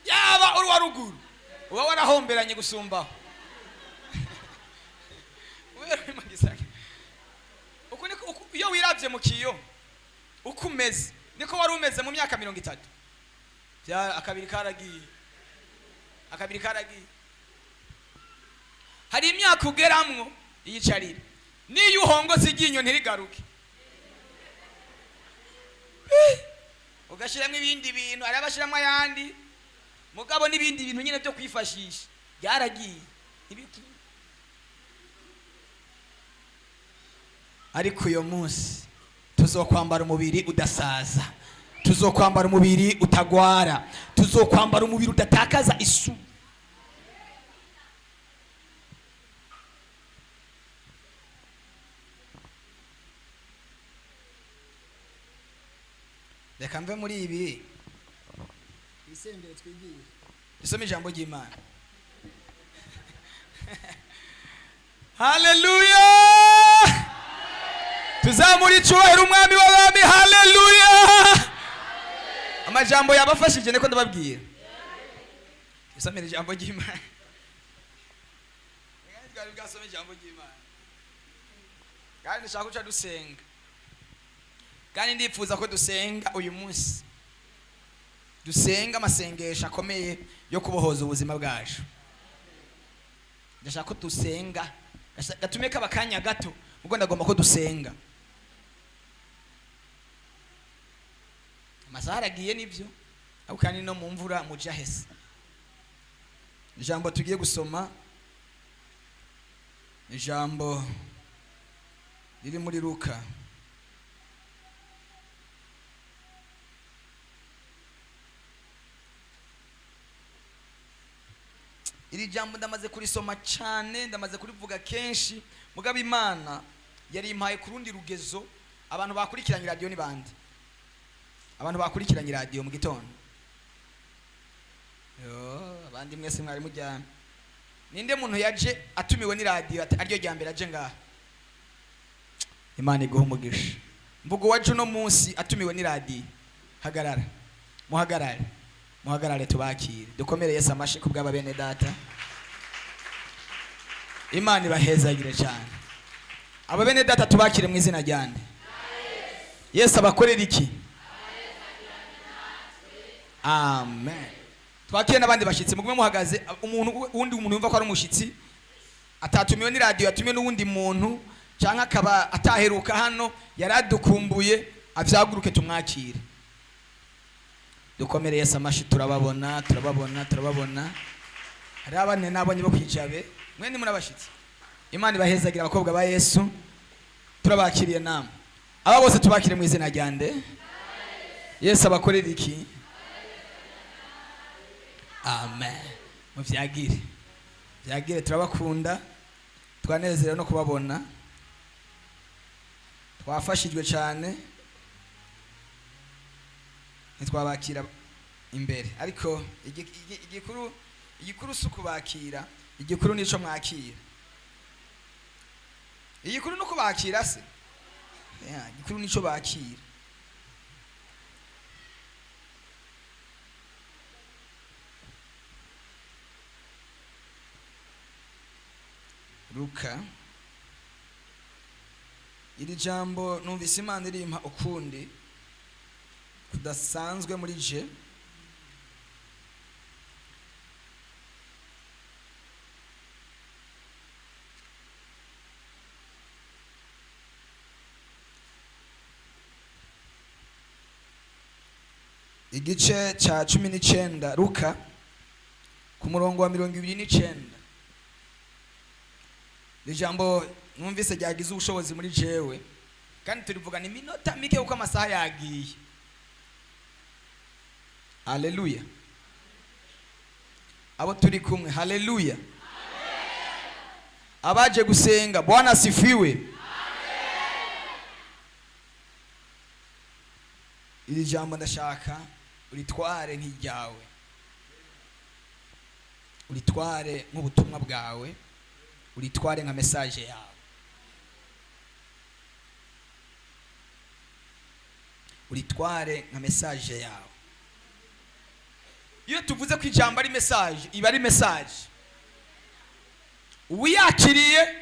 yaba uri wa ruguru uba warahomberanye gusumbaho. Kubera uri mu gisaka, uku niko iyo wiravye mu kiyo uko umeze niko wari umeze mu myaka 30. Bya akabiri karagiye, akabiri karagiye. Hari imyaka ugeramwo iyicarire, niyo uhongotse iryinyo ntirigaruke. Ugashyiramo ibindi bintu, hari abashyiramo ayandi mugabo n'ibindi bintu nyine byo kwifashisha, byaragiye ntibiki. Ariko uyo munsi tuzokwambara umubiri udasaza, tuzokwambara umubiri utagwara, tuzokwambara umubiri udatakaza isu. Reka mve muri ibi. Isengero twigiye. Dusome ijambo ry'Imana. Haleluya. Tuzamura icyubahiro umwami w'abami. Haleluya! Amajambo yabafashije, niko ndababwira. Isomera ijambo ry'Imana. Reka twari bwasome ijambo ry'Imana, kandi ndashaka guca dusenga, kandi ndifuza ko dusenga uyu munsi, dusenga amasengesho akomeye yo kubohoza ubuzima bwacu. Ndashaka ko dusenga gatume kaba akanya gato, ubwo ndagomba ko dusenga. Amasaha aragiye, nibyo, ariko kandi no mu mvura muja hese. Ijambo tugiye gusoma, ijambo riri muri Luka. Iri jambo ndamaze kurisoma cyane, ndamaze kurivuga kenshi, mugabo Imana yari impaye ku rundi rugezo. Abantu bakurikiranye radiyo ni bande? Abantu bakurikiranye radiyo mu gitondo? Yo, abandi mwese mwari mujyana. Ninde muntu yaje atumiwe n'iradiyo, ariryo rya mbere aje ngaha? Imana iguha umugisha. Mvuga uwaje uno munsi atumiwe n'iradiyo. Hagarara, muhagarare, muhagarare, tubakire. Dukomere Yesu amashi ku bw'aba bene data. Imana ibahezagire cyane. Aba bene data tubakire mu izina ryande? Yesu abakorera iki? Amen. Twakire n'abandi bashyitsi. Mugume muhagaze. Umuntu wundi, umuntu yumva ko ari umushyitsi, atatumiwe n'iradiyo, yatumiwe n'uwundi muntu, cyangwa akaba ataheruka hano, yaradukumbuye, avyaguruke tumwakire. Dukomere Yesu amashi. Turababona, turababona, turababona. Hariho abane nabonye bo kwijabe. Mwe ni muri abashyitsi. Imana ibahezagira, abakobwa ba Yesu. Turabakiriye namwe. Aba bose tubakire mu izina rya nde? Yesu abakorera iki? Amen. Muvyagire, vyagire. Turabakunda, twanezerewe no kubabona, twafashijwe cyane. Ntitwabakira imbere, ariko igikuru si ukubakira, igikuru nico mwakira. Igikuru ni ukubakira se? Ya, igikuru nico bakira. Luka, iri jambo numvise Imana irimpa ukundi kudasanzwe muri je. Igice cya 19, Luka, ku murongo wa 29. Iri jambo numvise ryagize ubushobozi muri jewe, kandi turivugana iminota mike kuko amasaha yagiye. Haleluya! Abo turi kumwe, haleluya! Abaje gusenga, Bwana asifiwe! Iri jambo ndashaka uritware nk'iryawe, uritware nk'ubutumwa bwawe, uritware nka message yawe, uritware nka message yawe. Iyo tuvuze ko ijambo ari message, iba ari message. Uwiyakiriye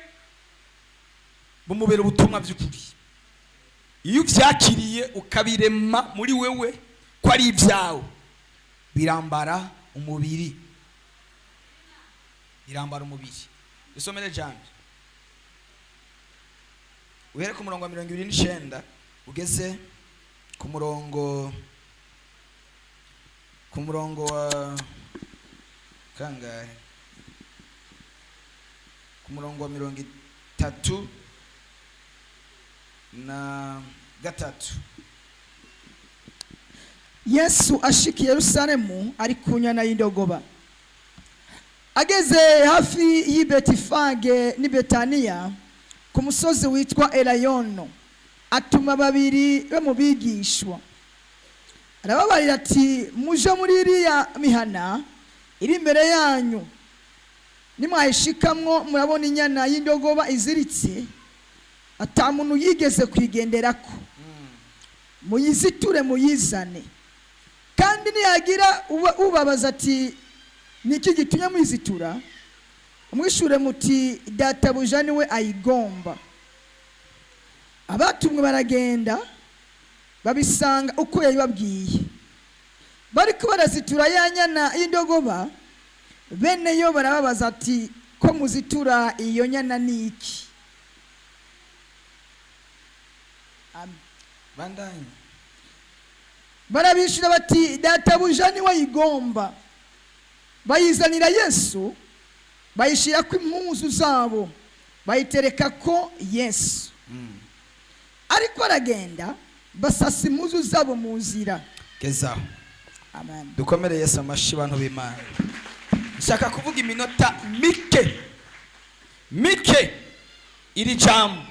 bumubera ubutumwa by'ukuri. Iyo ubyakiriye, ukabirema muri wewe ko ari ibyawe, birambara umubiri, birambara umubiri. Dusomere jambo, uhere ku murongo wa 29 ugeze ku murongo wa kangahe? Ku murongo wa 33. Yesu ashika i Yerusalemu ari ku nyana y'indogoba. Ageze hafi y'i Betifage n'i Betaniya, ku musozi witwa Elayono, atuma babiri bo mu bigishwa, arababarira ati: "Muje muri iriya mihana iri imbere yanyu. Nimwayishikamwo, murabona inyana y'indogoba iziritse." Ata muntu yigeze kuyigenderako. Muyiziture muyizane. Kandi niyagira ubabaza ati: 'Ni iki gitumye muyizitura?' Umwishure muti: 'Databuja niwe ayigomba.'" Abatumwe baragenda, babisanga uko yabibabwiye. Bariko barazitura ya nyana y'indogoba, bene yo barababaza ati: "Ko muzitura iyo nyana, ni iki?" Amen. Bandanye. Barabishyura bati: "Databuja niwe ayigomba." Bayizanira Yesu, bayishyirako impuzu zabo, bayitereka ko Yesu. Ariko aragenda, basasa impuzu zabo mu nzira. Gezaho. Amen. Dukomere Yesu amashi. Bantu b'Imana, nshaka kuvuga iminota mike mike iri jambo.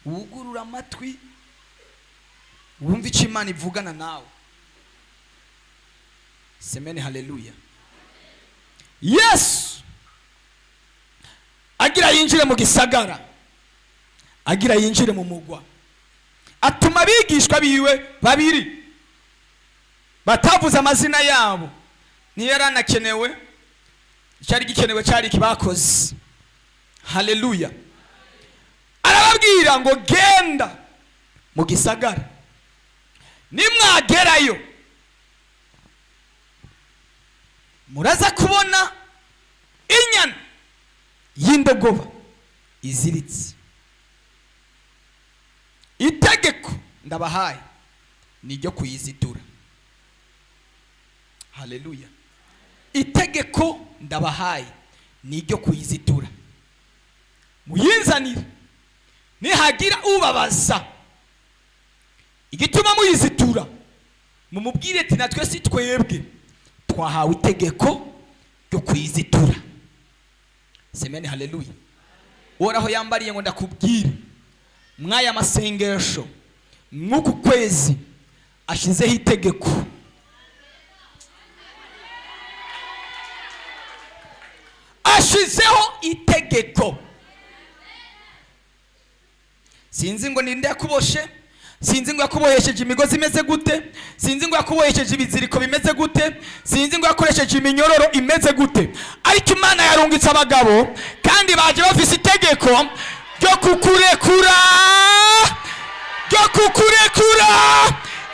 Wugurura amatwi, wumve icyo Imana ivugana nawe. Semeni haleluya. Yesu agira yinjire mu gisagara, agira yinjire mu mugwa, atuma abigishwa biwe babiri batavuze amazina yabo. Niyo yari anakenewe, icyari gikenewe cyari ikibakoze. Haleluya. Arababwira ngo: "Genda mu gisagara, nimwagerayo muraza kubona inyana y'indogoba iziritse. Itegeko ndabahaye ni iryo kuyizitura." Haleluya. "Itegeko ndabahaye ni iryo kuyizitura, muyinzanire. Nihagira ubabaza igituma muyizitura, mumubwire ati: 'Natwe si twebwe twahawe itegeko ryo kuyizitura.'" Semeni haleluya. Uhoraho yambariye ngo ndakubwire mw'aya masengesho, mw'uku kwezi ashyizeho itegeko, ashyizeho itegeko. Sinzi ngo ninde yakuboshe, sinzi ngo yakubohesheje imigozi imeze gute, sinzi ngo yakubohesheje ibiziriko bimeze gute, sinzi ngo yakoresheje iminyororo imeze gute, ariko Imana yarungitse abagabo kandi baje bafise itegeko ryo kukurekura, ryo kukurekura.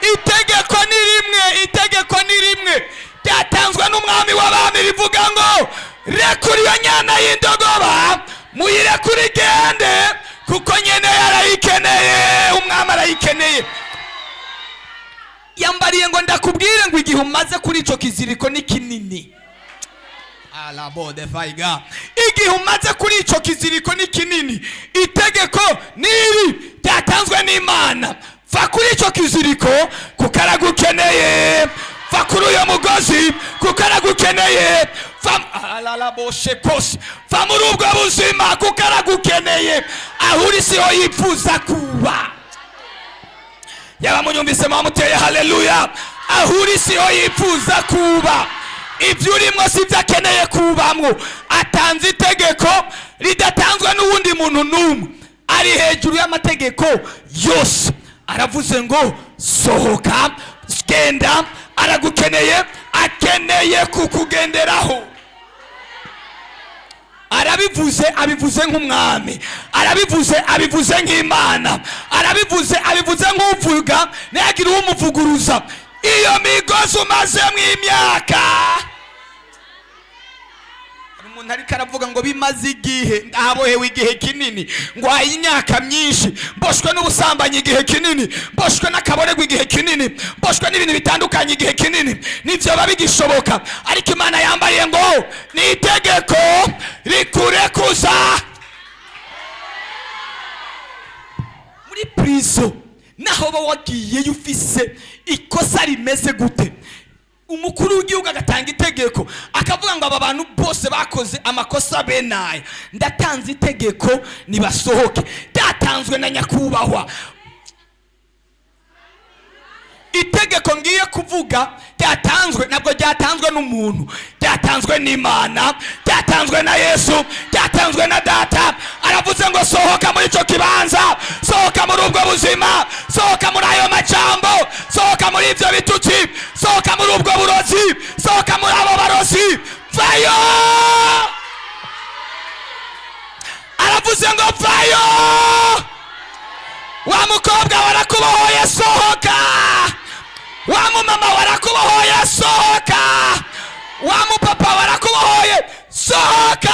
Itegeko ni rimwe, itegeko ni rimwe ryatanzwe n'Umwami w'abami, rivuga ngo: "Rekura iyo nyana y'indogoba, muyirekure igende, kuko nyene yarayikeneye, Umwami arayikeneye." Yambariye ngo ndakubwire ngo igihe umaze kuri ico kiziriko ni kinini. Alabode faiga. Igihe umaze kuri ico kiziriko ni kinini. Itegeko niri ryatanzwe n'Imana: va kuri ico kiziriko kuko aragukeneye, va kuri uyo mugozi kuko aragukeneye, va alalaboshe kose, va muri ubwo buzima kuko aragukeneye. Aho uri siho yifuza kuba. Yaba munyumvise, mwamuteye haleluya. Aho uri siho yifuza kuba, ibyo urimo si byo akeneye kubamwo. Atanze itegeko ridatanzwe n'uwundi muntu n'umwe, ari hejuru y'amategeko yose. Aravuze ngo: "Sohoka, genda, aragukeneye, akeneye kukugenderaho." Arabivuze, abivuze nk'umwami, arabivuze, abivuze nk'Imana, arabivuze, abivuze nk'uvuga ntihagire uwumuvuguruza. Iyo migozi umazemo imyaka, hari umuntu ariko aravuga ngo: "Bimaze igihe, ndahabohewe igihe kinini, ngwaye imyaka myinshi, mboshwe n'ubusambanyi igihe kinini, mboshwe n'akaborerwa igihe kinini, mboshwe n'ibintu bitandukanye igihe kinini, nivyo biba bigishoboka." Ariko Imana yambariye ngo ni itegeko rikurekuza muri prison. Naho uba wagiyeyo ufise ikosa rimeze gute, umukuru w'igihugu agatanga itegeko akavuga ngo: "Aba bantu bose bakoze amakosa benaye, ndatanze itegeko nibasohoke," ryatanzwe na nyakubahwa. Itegeko ngiye kuvuga ryatanzwe, ntabwo ryatanzwe n'umuntu. Ryatanzwe n'Imana, ryatanzwe na Yesu, ryatanzwe na Data. Aravuze ngo sohoka muri icyo kibanza, sohoka muri ubwo buzima, sohoka muri ayo majambo, sohoka muri ibyo bitutsi, sohoka muri ubwo burozi, sohoka muri abo barozi, vayo. Aravuze ngo vayo. Wa mukobwa warakubohoye, sohoka. Wa mumama warakubohoye, sohoka. Wa mupapa warakubohoye, sohoka.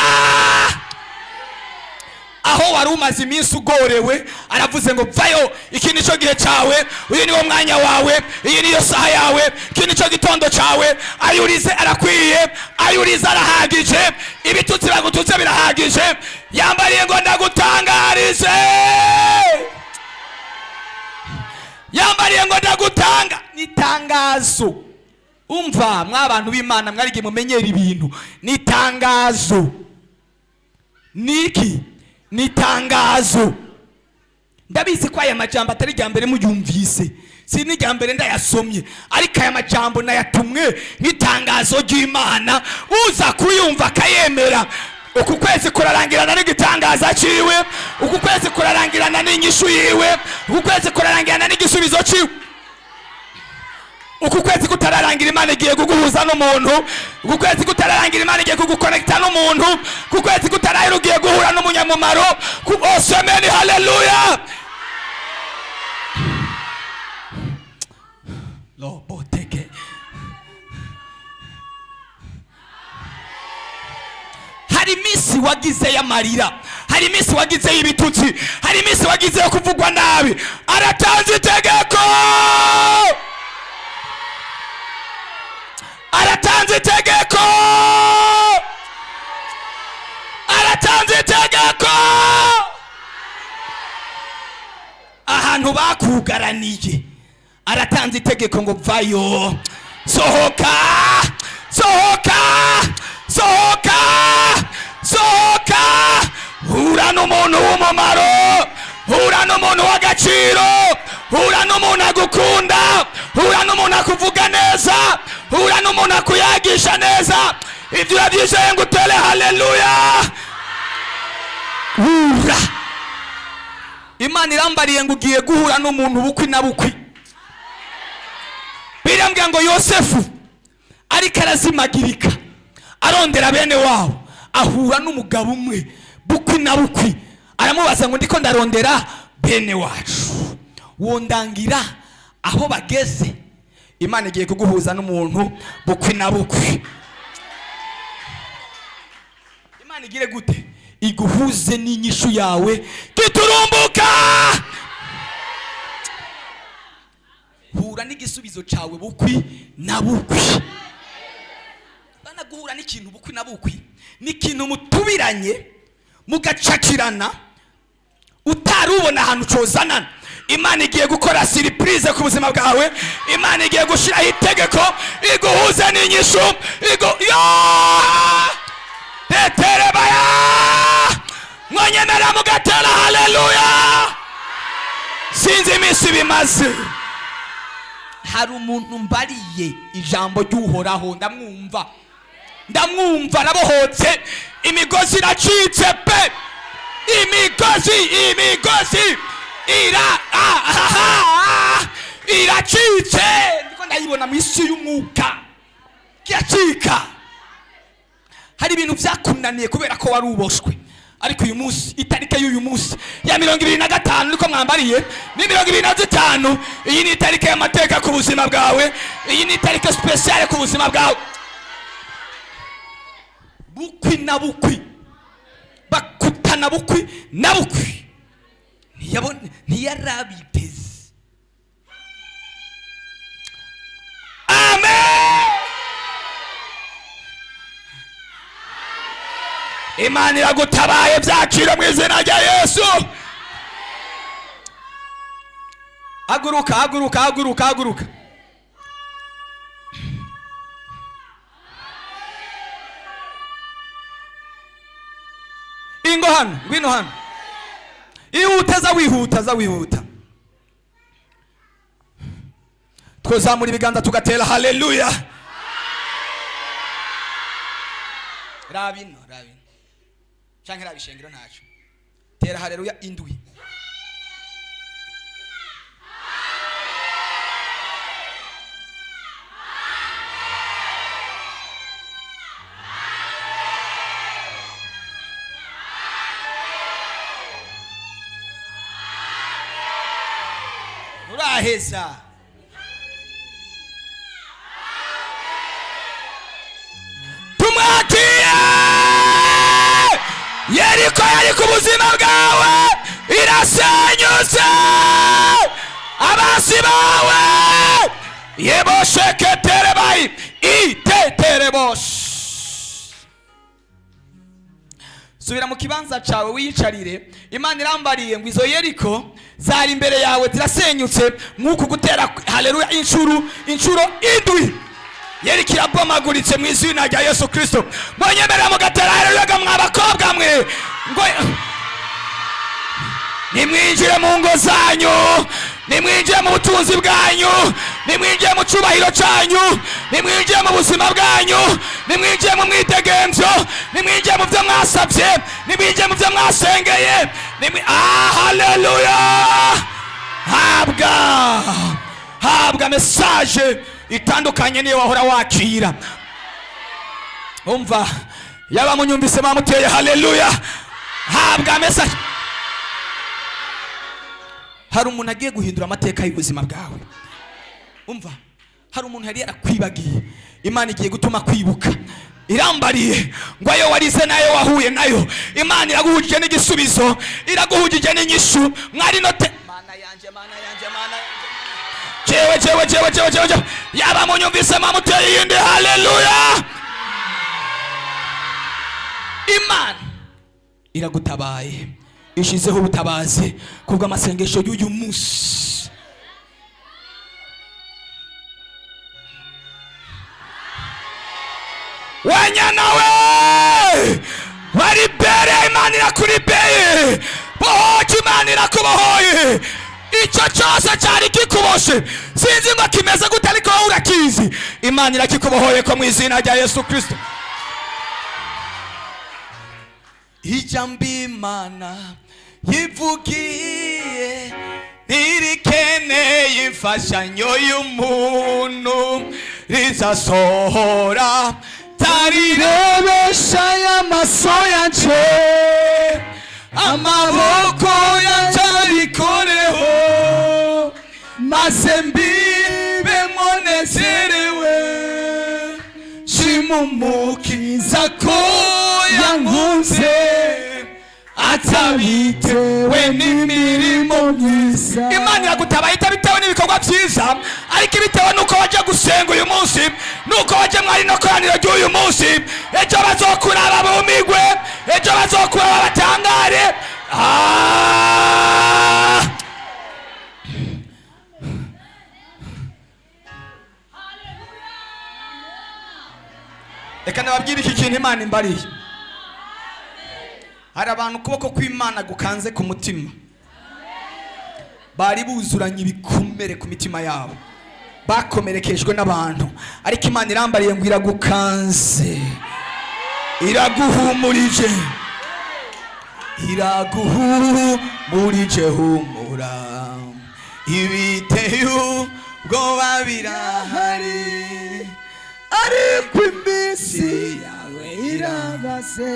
Aho wari umaze iminsi ugorewe, aravuze ngo vayo. Iki nicyo gihe cyawe, uyu niwo mwanya wawe, iyi niyo saha yawe, iki nicyo gitondo cyawe. Ayurize arakwiye, ayurize arahagije, ibitutsi bagututse birahagije. Yambariye ngo ndagutangarize, yambariye ngo ndagutanga ni itangazo. Umva mwabantu b'Imana, mwarigiye mumenyera ibintu. Ni itangazo. Niki? Ni itangazo. Ndabizi ko aya majambo atari irya mbere muyumvise, si n'irya mbere ndayasomye, ariko aya majambo nayatumwe nk'itangazo ry'Imana. Uza kuyumva akayemera, uku kwezi kurarangirana n'igitangaza ciwe, uku kwezi kurarangirana n'inyishu yiwe, uku kwezi kurarangirana n'igisubizo ciwe. Uku kwezi kutararangira, Imana igiye kuguhuza n'umuntu. Uku kwezi kutararangira, Imana igiye kugukonekita n'umuntu. Uku kwezi kutarahera, ugiye guhura n'umunyamumaro. Osemeni haleluya loboteke. Hari iminsi wagize y'amarira, hari iminsi wagize y'ibitutsi, hari iminsi wagize yo kuvugwa nabi. Aratanze itegeko, aratanze itegeko, aratanze itegeko. Ahantu bakugaraniye, aratanze itegeko ngo vayo, sohoka, sohoka, sohoka, sohoka. Hura n'umuntu w'umumaro, hura n'umuntu w'agaciro, hura n'umuntu agukunda, hura n'umuntu akuvuga neza, hura n'umuntu akuyagisha neza. Ibyo urabyizeye ngo utere haleluya. Hura. Imana irambariye ngo ugiye guhura n'umuntu bukwi na bukwi. Birambwira ngo Yosefu ariko arazimagirika arondera bene wabo, ahura n'umugabo umwe bukwi na bukwi, aramubaza ngo ndiko ndarondera bene wacu, wondangira aho bageze? Imana igiye kuguhuza n'umuntu bukwi na bukwi. Imana igire gute? Iguhuze n'inyishu yawe giturumbuka. Hura n'igisubizo cyawe bukwi na bukwi. Bana, guhura n'ikintu bukwi na bukwi ni ikintu mutubiranye mugacakirana, utari ubona ahantu cozanana. Imana igiye gukora surprise ku buzima bwawe. Imana igiye gushyiraho itegeko iguhuze n'inyishu igu yo teterebaya. Mwanyemera mugatera haleluya. Sinzi iminsi bimaze. Hari umuntu mbariye ijambo ry'Uhoraho, ndamwumva, ndamwumva arabohotse. Imigozi iracitse pe, imigozi, imigozi ira ah, ah, ah, iracitse. Ndiko ndayibona mu isi y'umwuka kiracika. Hari ibintu byakunaniye kubera ko wari uboshwe, ariko uyu munsi, itariki y'uyu munsi ya 25, niko mwambariye, ni 25. Iyi ni itariki y'amateka ku buzima bwawe, iyi ni itariki spéciale ku buzima bwawe. Bukwi na bukwi bakutana, bukwi na bukwi. Ntiyarabiteze. Amen. Imana iragutabaye, byakira mu izina rya Yesu. Haguruka, haguruka, haguruka, haguruka. Ingo hano, ngwino hano, ihuta, za wihuta, za wihuta. Twazamura ibiganza tugatera haleluya. Rabino, rabino canke raba ishengero, ntaco. Tera haleluya indwi. Nturaheza. Tumwakire. Yeriko yari ku buzima bwawe irasenyutse. Abasi bawe yebosheketerebayi itetereboshe. Subira mu kibanza cyawe wiyicarire. Imana irambariye ngo izo Yeriko zari imbere yawe zirasenyutse nk'uku gutera haleluya inshuro indwi. Yeriko irabomaguritse mu izina rya Yesu Kristo. Munyemerera mugatera haleluya ga mwa bakobwa mwe, ngo nimwinjire mu ngo zanyu, nimwinjire mu butunzi bwanyu, nimwinjire mu cyubahiro cyanyu, nimwinjire mu buzima bwanyu, nimwinjire mu mwidegemvyo, nimwinjire mu byo mwasabye, nimwinjire mu byo mwasengeye. Ah, haleluya! Habwa, habwa message itandukanye niyo wahora wakira. Umva, yaba munyumvise mamuteye haleluya. Habwa message. Hari umuntu agiye guhindura amateka y'ubuzima bwawe. Umva, hari umuntu yari yarakwibagiye, Imana igiye gutuma kwibuka. Irambariye ngo ayo warize nayo wahuye nayo, Imana iraguhugije n'igisubizo, iraguhugije n'inyishu. Mwari note, Mana yanje, Mana yanje, Mana yanje, jewe, jewe, jewe, jewe, jewe, jewe. Yaba munyumvise mamuteye iyindi haleluya. Imana iragutabaye, ishizeho ubutabazi kubw'amasengesho y'uyu munsi. Wanyana we waribere, Imana irakuribeye. Bohoke, Imana irakubohoye. Icyo cyose cyari kikuboshe, sinzi ngo kimeze gute, ariko wowe urakizi, Imana irakikubohoye ko mu izina rya Yesu Kristo. Ijambo Imana yivugiye ntirikeneye imfashanyo y'umuntu, rizasohora Rebesha y'amaso yanje, amaboko yanje abikoreho, maze mbibe monezerewe, shimumukiza ko yankunze atabitewe n'imirimo myiza. Imana iragutabaye itabitewe n'ibikorwa byiza, ariko ibitewe n'uko wajya gusenga uyu munsi, n'uko wajya mwari no koraniro ry'uyu munsi. Ejo bazokuraba bumigwe, ejo bazokuraba batangare. Ah! Reka nababwire iki kintu Imana imbariye. Hari abantu ukuboko kw'Imana gukanze ku mutima, bari buzuranye ibikomere ku mitima yabo, bakomerekejwe n'abantu, ariko Imana irambariye ngo iragukanze, iraguhumurije, iraguhumurije. Humura, ibiteye ubwoba birahari, ariko iminsi yawe irabaze,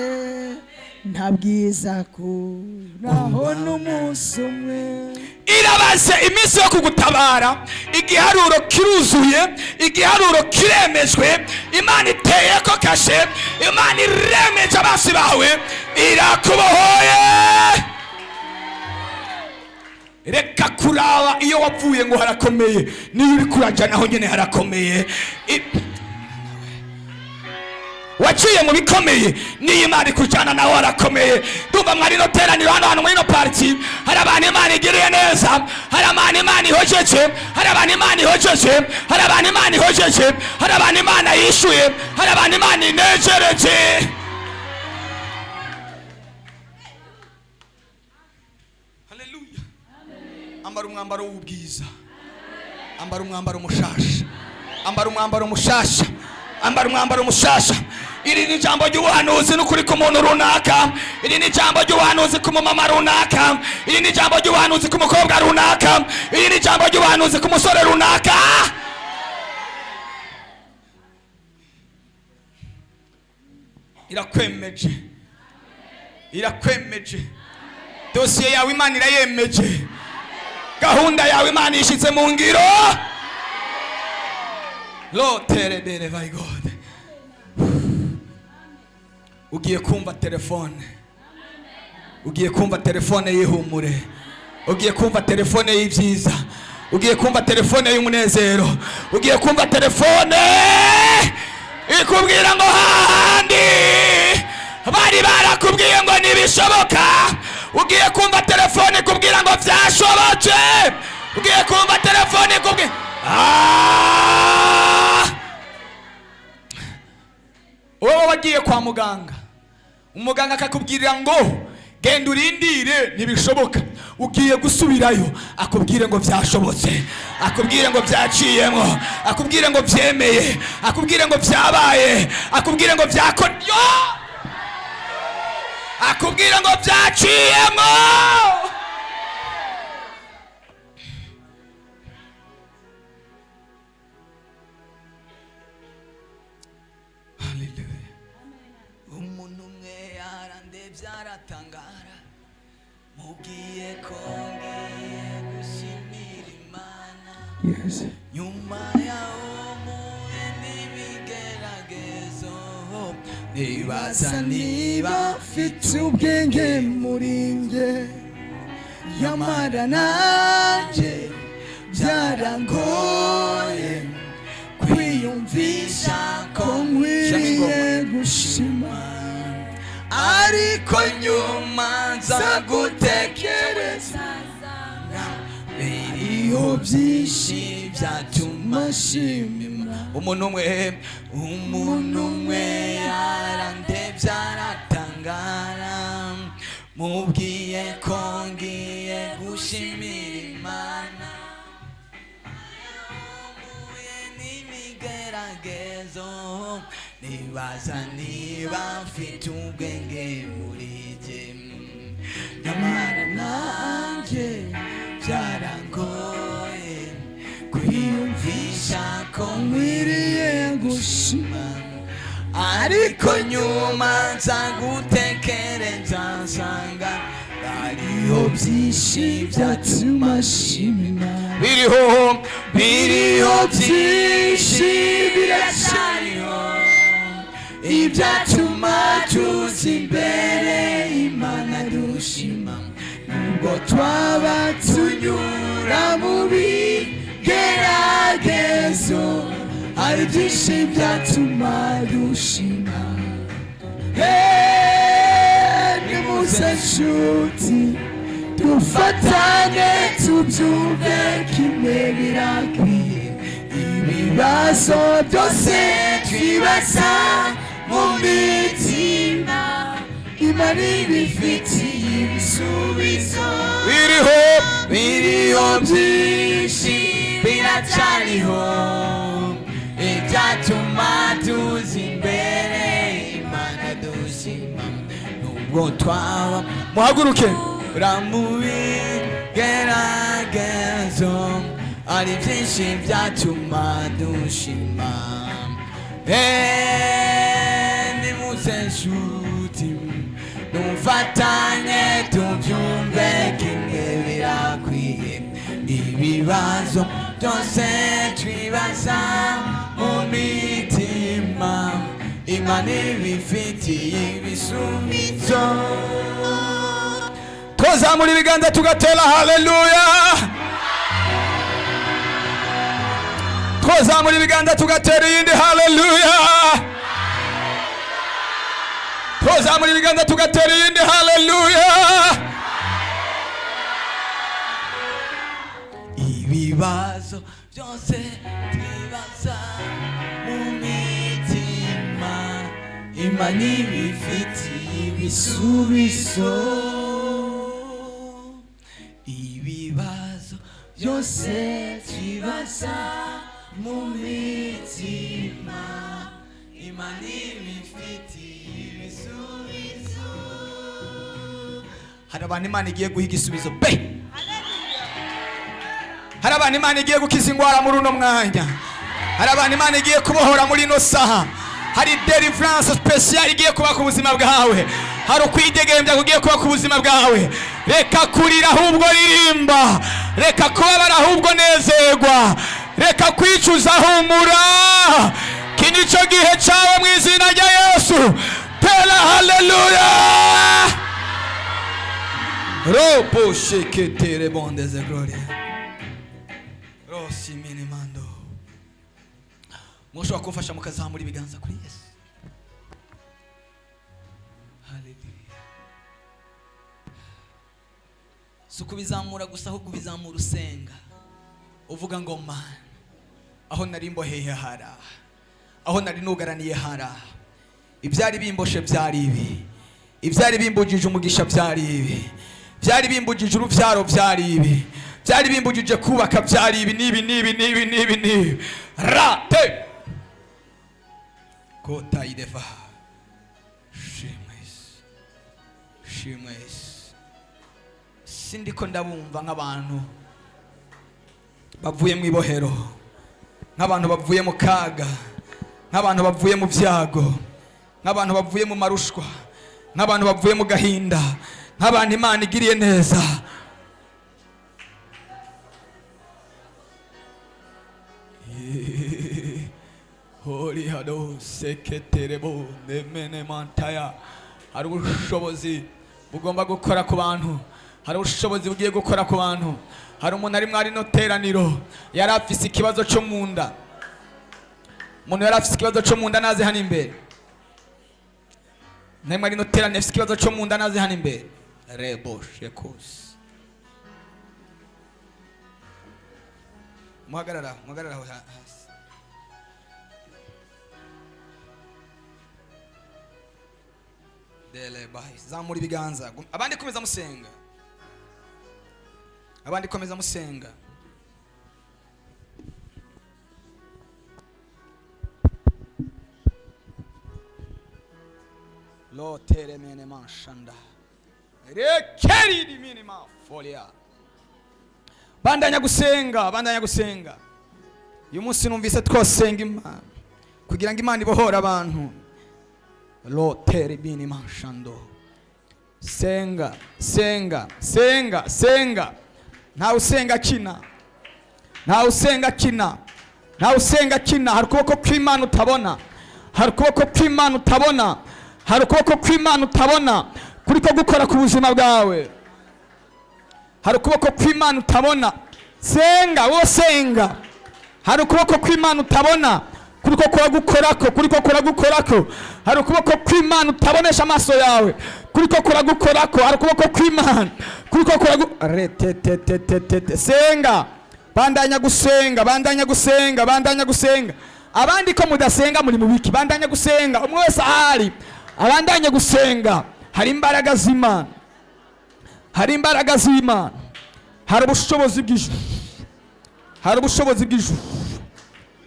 nta bwiza kuraho n'umunsi umwe. Irabaze iminsi yo kugutabara. Igiharuro kiruzuye, igiharuro kiremejwe. Imana iteye ko kashe, Imana iremeje abasi bawe, irakubohoye. Reka kuraba iyo wavuye ngo harakomeye, niyo uri kuraja naho nyene harakomeye. Waciye mu bikomeye, niyo Imana ikujyana nawe harakomeye. Ndumva mwari no teraniro hano hantu muri ino party, hari abantu Imana igiriye neza, hari abantu Imana ihojeje, hari abantu Imana ihojeje, hari abantu Imana ihojeje, hari abantu Imana yishuye, hari abantu Imana inejereje. Haleluya! Ambara umwambaro w'ubwiza, ambara umwambaro mushasha, ambara umwambaro mushasha, ambara umwambaro mushasha. Iri ni ijambo ry'ubuhanuzi n'ukuri ku muntu runaka. Iri ni ijambo ry'ubuhanuzi ku mumama runaka. Iri ni ijambo ry'ubuhanuzi ku mukobwa runaka. Iri ni ijambo ry'ubuhanuzi ku musore runaka. Irakwemeje, irakwemeje. Dosiye yawe Imana irayemeje. Gahunda yawe Imana ishyize mu ngiro. Loterebere by God. Ugiye kumva telefone, ugiye kumva telefone y'ihumure, ugiye kumva telefone y'ibyiza, ugiye kumva telefone y'umunezero, ugiye kumva telefone ikubwira ngo hahandi bari barakubwiye ngo ntibishoboka, ugiye kumva telefone ikubwira ngo byashobotse, ugiye kumva telefone ikubwira. Wowe wagiye kwa muganga, umuganga akakubwirira ngo genda urindire ntibishoboka, ugiye gusubirayo akubwire ngo byashobotse, akubwire ngo byaciyemo, akubwire ngo byemeye, akubwire ngo byabaye, akubwire ngo byako, akubwire ngo byaciyemo. Hallelujah. Umuntu umwe yarandebye aratangara, mubwiye ko ngiye gushimira Imana. Yes. Nyuma yaho mpuye n'ibigeragezo, nibaza niba mfite ubwenge muri njye, nyamara nanjye byarangoye kwiyumvisha ko nkwiriye gushima, ariko nyuma nza gutekereza biriho byinshi byatuma nshima. Umuntu umwe, umuntu umwe yarandebye aratangara, mubwiye ko ngiye gushimira Imana. Mpuye n'imigeragezo, nibaza niba mfite ubwenge muri jye, nyamara nanjye byarangoye kwiyumvisha ko nkwiriye gushima, ariko nyuma nza gutekereza nsanga hariho byinshi byatuma nshima. Biriho, biriho byinshi, biracyariho ibyatuma tuza imbere Imana dushima, nubwo twaba tunyura mu bigeragezo, hari byinshi byatuma dushima. Hey, nimuze nshuti dufatane tubyumve kimwe, birakwiye ibibazo byose twibaza mu mitima, Imana ibifitiye ibisubizo. Biriho, biriho byinshi, biracyariho ibyatuma tuza imbere Imana dushima, nubwo twaba. Muhaguruke ramubigeragezo, ari byinshi byatuma dushima. Eh, nimuze nshuti dufatanye tubyumve kimwe, birakwiye ibibazo byose twibaza mu mitima, Imana ibifitiye ibisubizo. Twazamura ibiganza tugatera haleluya, twazamura ibiganza tugatera iyindi haleluya, twazamura ibiganza tugatera iyindi haleluya. Ibibazo byose twibaza mu mitima, Imana ibifitiye ibisubizo. Ibibazo byose twibaza mu mitima, Imana ibifitiye ibisubizo. Hari abantu Imana igiye guha igisubizo pe. Hari abantu Imana igiye gukiza indwara muri uno mwanya. Hari abantu Imana igiye kubohora muri ino saha. Hari deliverance special igiye kuba ku buzima bwawe. Hari ukwidegembya kugiye kuba ku buzima bwawe. Reka kurira, ahubwo ririmba. Reka kubabara, ahubwo nezerwa. Reka kwicuza, humura. Iki nicyo gihe cyawe mu izina rya Yesu. Tera haleluya. Robo sheketere bondeze gloria rosi minimando. Mushobora kumfasha mukazamura ibiganza kuri Yesu. Haleluya. Si ukubizamura gusa, ahubwo ubizamura usenga, uvuga ngo: "Mana, aho nari mboheye hara, aho nari nugaraniye hara, ibyari bimboshe byari ibi, ibyari bimbujije umugisha byari ibi, byari bimbujije urubyaro byari ibi, byari bimbujije kubaka byari ibi n'ibi n'ibi n'ibi n'ibi n'ibi." Rate kota ideva. Shimwe Yesu, shimwe Yesu. Sindiko ndabumva nk'abantu bavuye mu ibohero, nk'abantu bavuye mu kaga, nk'abantu bavuye mu byago, nk'abantu bavuye mu marushwa, nk'abantu bavuye mu gahinda, nk'abantu Imana igiriye neza. Hori hado seketerebo nemene mantaya. Hari ubushobozi bugomba gukora ku bantu. Hari ubushobozi bugiye gukora ku bantu. Hari umuntu ari mwari no teraniro yari afise ikibazo cyo mu nda. Umuntu yari afise ikibazo cyo mu nda naze hano imbere. Nari mwari no teraniro afise ikibazo cyo mu nda naze hano imbere. Rebo shekos. Muhagarara, muhagarara aho hasi. Dele bai. Zamura ibiganza. Abandi komeza musenga, abandi komeza musenga. Lo tere mene manshanda rekeri di mini ma folia. Bandanya gusenga, bandanya gusenga. Uyu munsi numvise twosenga Imana kugira ngo Imana ibohore abantu. Lo tere bini manshando. Senga, senga, senga, senga. Ntawe usenga akina, ntawe usenga akina, ntawe usenga akina. Hari ukuboko kw'Imana utabona, hari ukuboko kw'Imana utabona, hari ukuboko kw'Imana utabona kuriko gukora ku buzima bwawe. Hari ukuboko kw'Imana utabona. Senga wowe, senga. Hari ukuboko kw'Imana utabona kuriko kuragukorako, kuriko kuragukorako. Hari ukuboko kw'Imana utabonesha amaso yawe kuriko kuragukorako. Hari ukuboko kw'Imana kuriko kuragu retetetetetete. Senga, bandanya gusenga, bandanya gusenga, bandanya gusenga. Abandi ko mudasenga, muri mu biki? Bandanya gusenga. Umwe wese ahari abandanye gusenga. Hari imbaraga z'Imana, hari imbaraga z'Imana, hari ubushobozi bw'ijuru, hari ubushobozi bw'ijuru.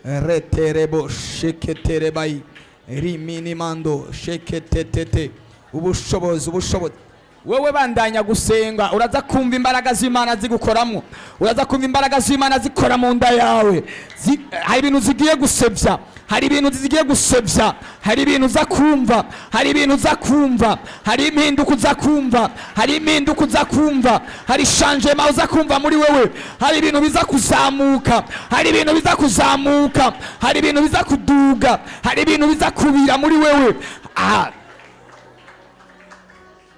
Reterebo sheketerebayi riminimando sheketetete. Ubushobozi, ubushobozi. Wowe bandanya gusenga, uraza kumva imbaraga z'Imana zigukoramo. Uraza kumva imbaraga z'Imana zikora mu nda yawe. Hari ibintu zigiye gusebya, hari ibintu zigiye gusebya, hari ibintu uza kumva, hari ibintu uza kumva, hari impinduka uza kumva, hari impinduka uza kumva, hari changement uza kumva muri wewe. Hari ibintu biza kuzamuka, hari ibintu biza kuzamuka, hari ibintu biza kuduga, hari ibintu biza kubira muri wewe. Ah.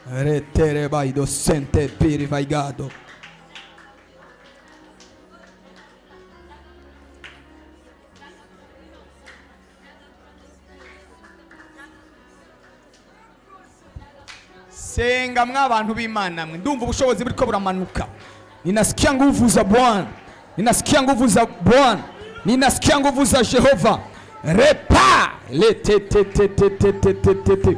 Retere baido sente piri vaigado. Senga mwabantu b'Imana mwe. Ndumva ubushobozi buriko buramanuka. Ninasikia nguvu za Bwana, ninasikia nguvu za Bwana, ninasikia nguvu za Jehova. Repa le te te te te te te te te.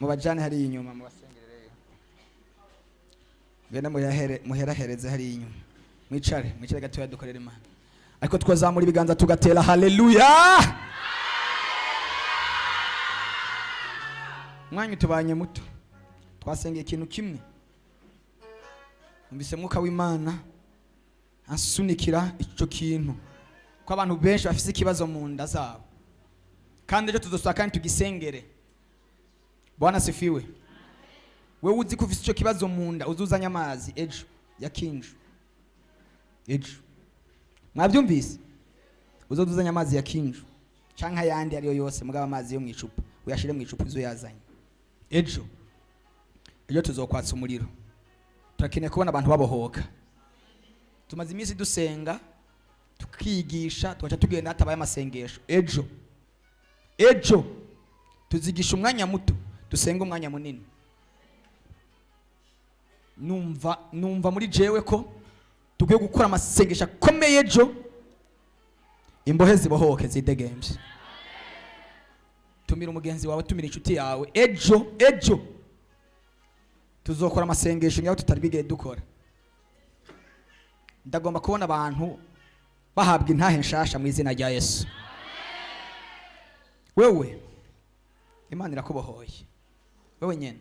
Mubajane hariya inyuma, mubasengerere. Ngende muyahere, muherahereze hariya inyuma. Mwicare, mwicare gatoya, dukorere Imana. Ariko twazamura ibiganza tugatera haleluya. Umwanya utubanye muto, twasengeye ikintu kimwe. Numvise Mwuka w'Imana ansunikira ico kintu, ko abantu benshi bafise ikibazo mu nda zabo, kandi ejo tuzosaba kandi tugisengere. Bwana sifiwe. Wewe uzi ko ufise ico kibazo mu nda, uzuzanye amazi ejo ya kinju. Ejo, mwabyumvise? Uzuzanye amazi ya kinju canke ayandi ariyo yose, mugabo amazi yo mu icupa, uyashire mu icupa, uzoyazanye ejo. Ejo tuzokwatsa umuriro. Turakeneye kubona abantu babohoka. Tumaze iminsi dusenga, tukigisha, tugaca tugenda hatabaye amasengesho. Ejo, ejo tuzigisha umwanya muto, dusenga umwanya munini. Numva muri jewe ko dukwiye gukora amasengesho akomeye ejo, imbohe zibohoke, zidegembye. Tumira umugenzi wawe, tumira inshuti yawe ejo. Ejo tuzokora amasengesho nyayo tutari bwigere dukora. Ndagomba kubona abantu bahabwa intahe nshasha mu izina rya Yesu. Wewe, Imana irakubohoye. Wewe nyene,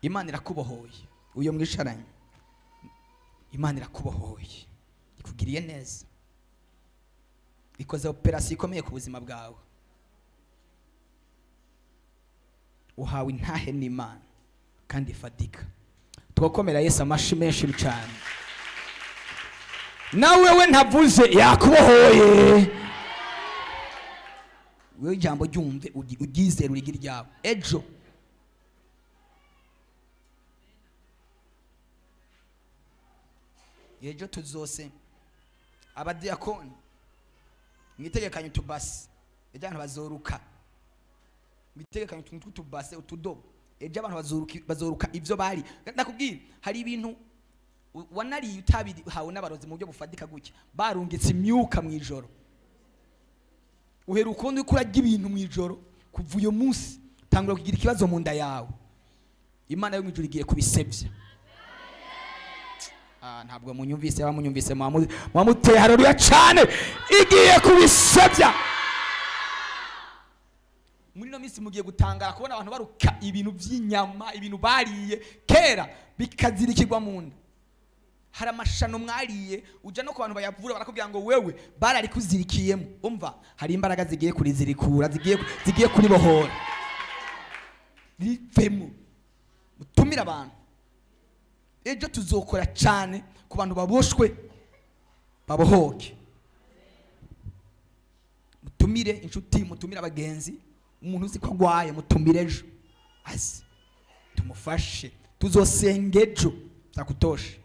Imana irakubohoye. Uyo mwicaranye, Imana irakubohoye, ikugiriye neza, ikoze operasiyo ikomeye ku buzima bwawe. Uhawe intahe n'Imana kandi ifatika. Twakomera Yesu amashi menshi cyane. Nawe we ntavuze, yakubohoye. Wewe ijambo ryumve, uryizere, urigire iryawe. Ejo ejo tuzose abadiyakoni mwitegekanye utubasi. Ejo abantu bazoruka. Mwitegekanye utuntu tw'utubase, utudobo. Ejo abantu bazoruka ivyo bari. Ndakubwira, hari ibintu wanariye utabihawe n'abarozi mu buryo bufatika gutya, barungitse imyuka mu ijoro. Uheruka ubundi uriko urarya ibintu mu ijoro, kuva uyo munsi tangura kugira ikibazo mu nda yawe. Imana yo mu ijoro igiye kubisebya. Ah, ntabwo munyumvise. Bamunyumvise, mwamuteye haleluya cyane. Igiye kubisebya. Muri ino minsi mugiye gutangara kubona abantu baruka ibintu by'inyama, ibintu bariye kera bikazirikirwa mu nda. Hari amashano mwariye, uja no ku bantu bayavura barakubwira ngo wewe bararikuzirikiyemo. Umva, hari imbaraga zigiye kurizirikura, zigiye kuribohora, rivemo. Mutumire abantu. Ejo tuzokora cyane ku bantu baboshwe, babohoke. Mutumire inshuti, mutumire abagenzi. Umuntu uzi ko agwaye, mutumire ejo aze tumufashe. Tuzosenga ejo zakutosha.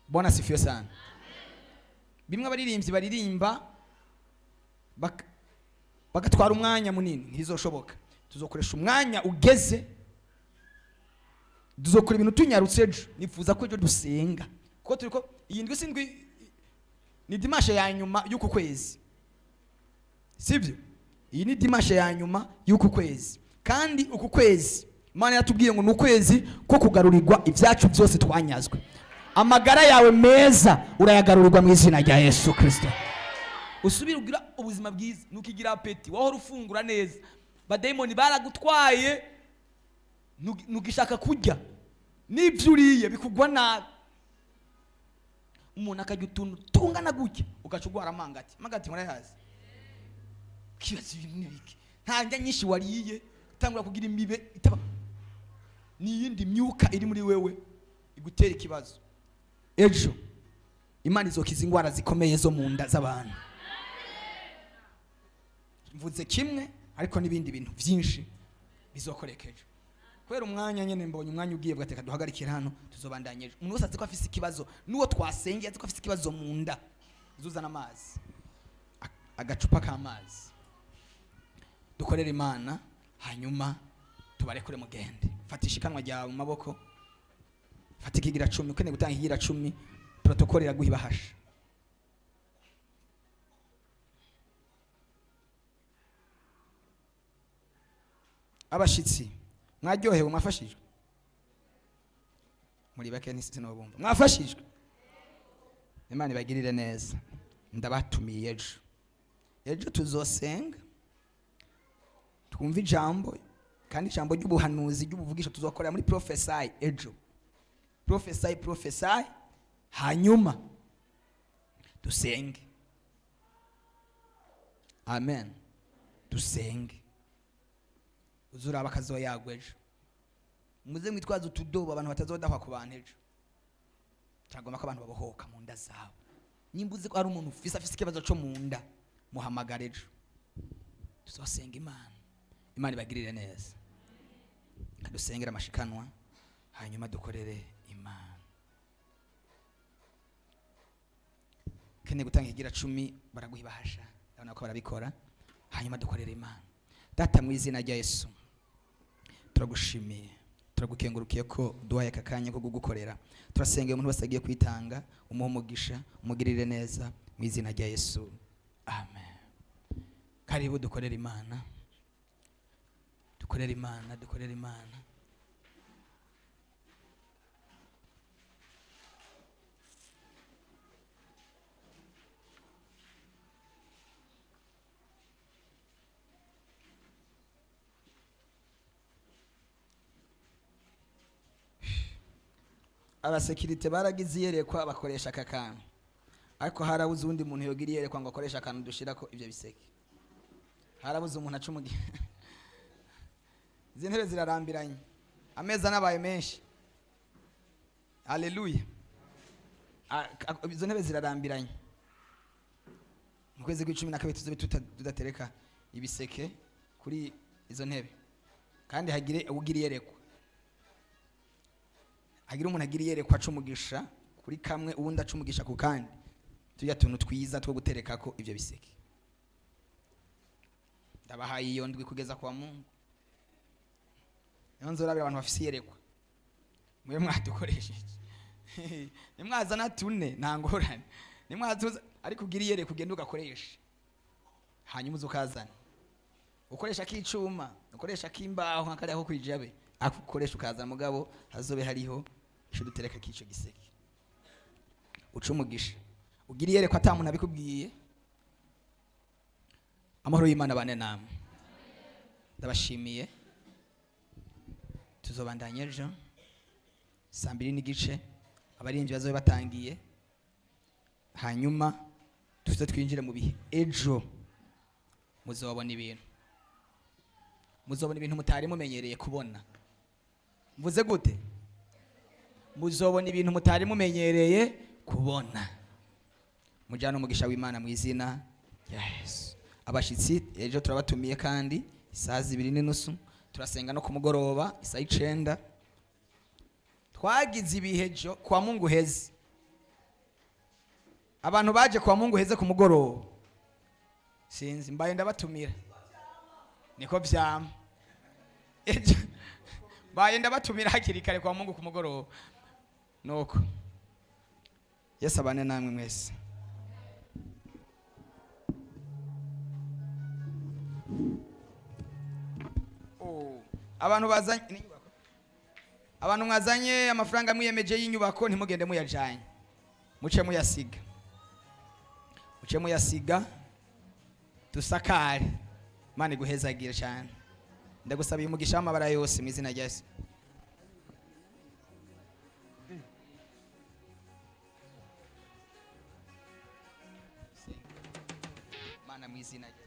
Bwana asifiwe sana. Bimwe abaririmbyi baririmba bagatwara umwanya munini, ntibizoshoboka. Tuzokoresha umwanya ugeze, tuzokora ibintu tunyarutse ejo. Nifuza ko ejo dusenga, kuko turiko iyi ndwi, si ndwi, ni dimanche ya nyuma y'uku kwezi, sibyo? Iyi ni dimanche ya nyuma y'uku kwezi, kandi uku kwezi Imana yatubwiye ngo ni ukwezi ko kugarurirwa ibyacu byose twanyazwe. Amagara yawe meza urayagarurirwa mu izina rya Yesu Kirisito. Usubire ugira ubuzima bwiza, nukigira appétit wahora ufungura neza. Badayimoni baragutwaye, ntugishaka kurya, n'ibyo uriye bikugwa nabi. Umuntu akarya utuntu tungana gutya, ugaca urwara amangati. Amangati murayazi? Kibaza ibintu n'ibiki, nta ndya nyinshi wariye, utangura kugira imibe itaba n'iyindi myuka iri muri wewe igutera ikibazo. Ejo Imana izokiza indwara zikomeye zo mu nda z'abantu. Mvuze kimwe, ariko n'ibindi bintu byinshi bizokoreka ejo. Kubera umwanya nyene, mbonye umwanya ugiye, bwateka duhagarikire hano, tuzobandanya ejo. Umuntu wese azi ko afise ikibazo, n'uwo twasengeye azi ko afise ikibazo mu nda, zuzana amazi, agacupa k'amazi, dukorere Imana, hanyuma tubarekure mugende. Fatisha ikanwa ryawe mu maboko, fata ikigira cumi. Ukeneye gutanga ikigira cumi, protocole iraguha ibahasha. Abashitsi. Mwaryohewe? Mwafashijwe? Muri bake ntisinobumva. Mwafashijwe? Imana ibagirire neza. Ndabatumiye ejo. Ejo tuzosenga, twumve ijambo, kandi ijambo ry'ubuhanuzi, ry'ubuvugisho. Tuzokorera muri prophesy ejo, prophesy, prophesy, hanyuma dusenge. Amen. Dusenge. Uzuraba akazoyagwa ejo. Muze mwitwaze utudobo, abantu batazodahwa ku bantu ejo. Turagomba ko abantu babohoka mu nda zabo. Nimba uzi ko hari umuntu ufise afise ikibazo cyo mu nda, muhamagare ejo, tuzosenga Imana. Imana ibagirire neza. Kadusengera amashikanwa, hanyuma dukorere Imana. Keneye gutanga igira 10, baraguha ibahasha, ndabona ko barabikora. Hanyuma dukorere Imana. Data, mu izina rya Yesu, turagushimiye, turagukengurukiye ko duhaye aka kanya ko kugukorera. Turasengeye umuntu wese agiye kwitanga, umuhe umugisha, umugirire neza, mu izina rya Yesu, amen. Karibu dukorere Imana, dukorere Imana, dukorere Imana. Abasekirite baragize iyerekwa, bakoresha aka kantu, ariko harabuze uwundi muntu yogira iyerekwa ngo akoreshe akantu dushirako ibyo biseke. Harabuze umuntu aca umugi. Izi ntebe zirarambiranye, ameza nabaye menshi. Haleluya! Izo ntebe zirarambiranye. Mu kwezi kw'12 tuzobe tudatereka ibiseke kuri izo ntebe, kandi hagire ugira iyerekwa, hagira umuntu agira iyerekwa aca umugisha kuri kamwe, uwundi aca umugisha ku kandi, tujya tuntu twiza two guterekako ibyo biseke. Ndabahaye iyo ndwi kugeza kwa Mungu. Niho nzorabira abantu bafise iyerekwa. Mwe mwadukoresheje, nimwazana tune, nta ngorane, nimwazuza, ariko ugira iyerekwa ugenda ugakoresha, hanyuma uze ukazana. Ukoresha k'icuma, ukoresha k'imbaho nka kariya ko kwijabe, akukoresha ukazana, mugabo hazobe hariho ico dutereka k'ico giseke. Uca umugisha, ugira iyerekwa ata muntu abikubwiye. Amahoro y'Imana bane namwe. Ndabashimiye. Tuzobandanya ejo saa 2:30, abarinzi bazobe batangiye, hanyuma tuze twinjire mu bihe. Ejo muzobona ibintu, muzobona ibintu mutari mumenyereye kubona. Mvuze gute? Muzobona ibintu mutari mumenyereye kubona. Mujyane umugisha w'Imana mu izina rya Yesu. Abashyitsi ejo turabatumiye, kandi isaha 2:30 turasenga, no ku mugoroba isaha 9. Twagize ibihe ejo kwa Mungu heze. Abantu baje kwa Mungu heze ku mugoroba, sinzi, mbaye ndabatumira, niko vyama. Ejo mbaye ndabatumira hakiri kare kwa Mungu ku mugoroba. Nuko Yesu abane namwe mwese. Oh, abantu bazanye n'inyubako, abantu mwazanye amafaranga mwiyemeje y'inyubako, ntimugende muyajanye, muce muyasiga, muce muyasiga, dusakare. Imana iguhezagire cyane. Ndagusabiye umugisha w'amabara yose mu izina rya Yesu. Mana, mu izina rya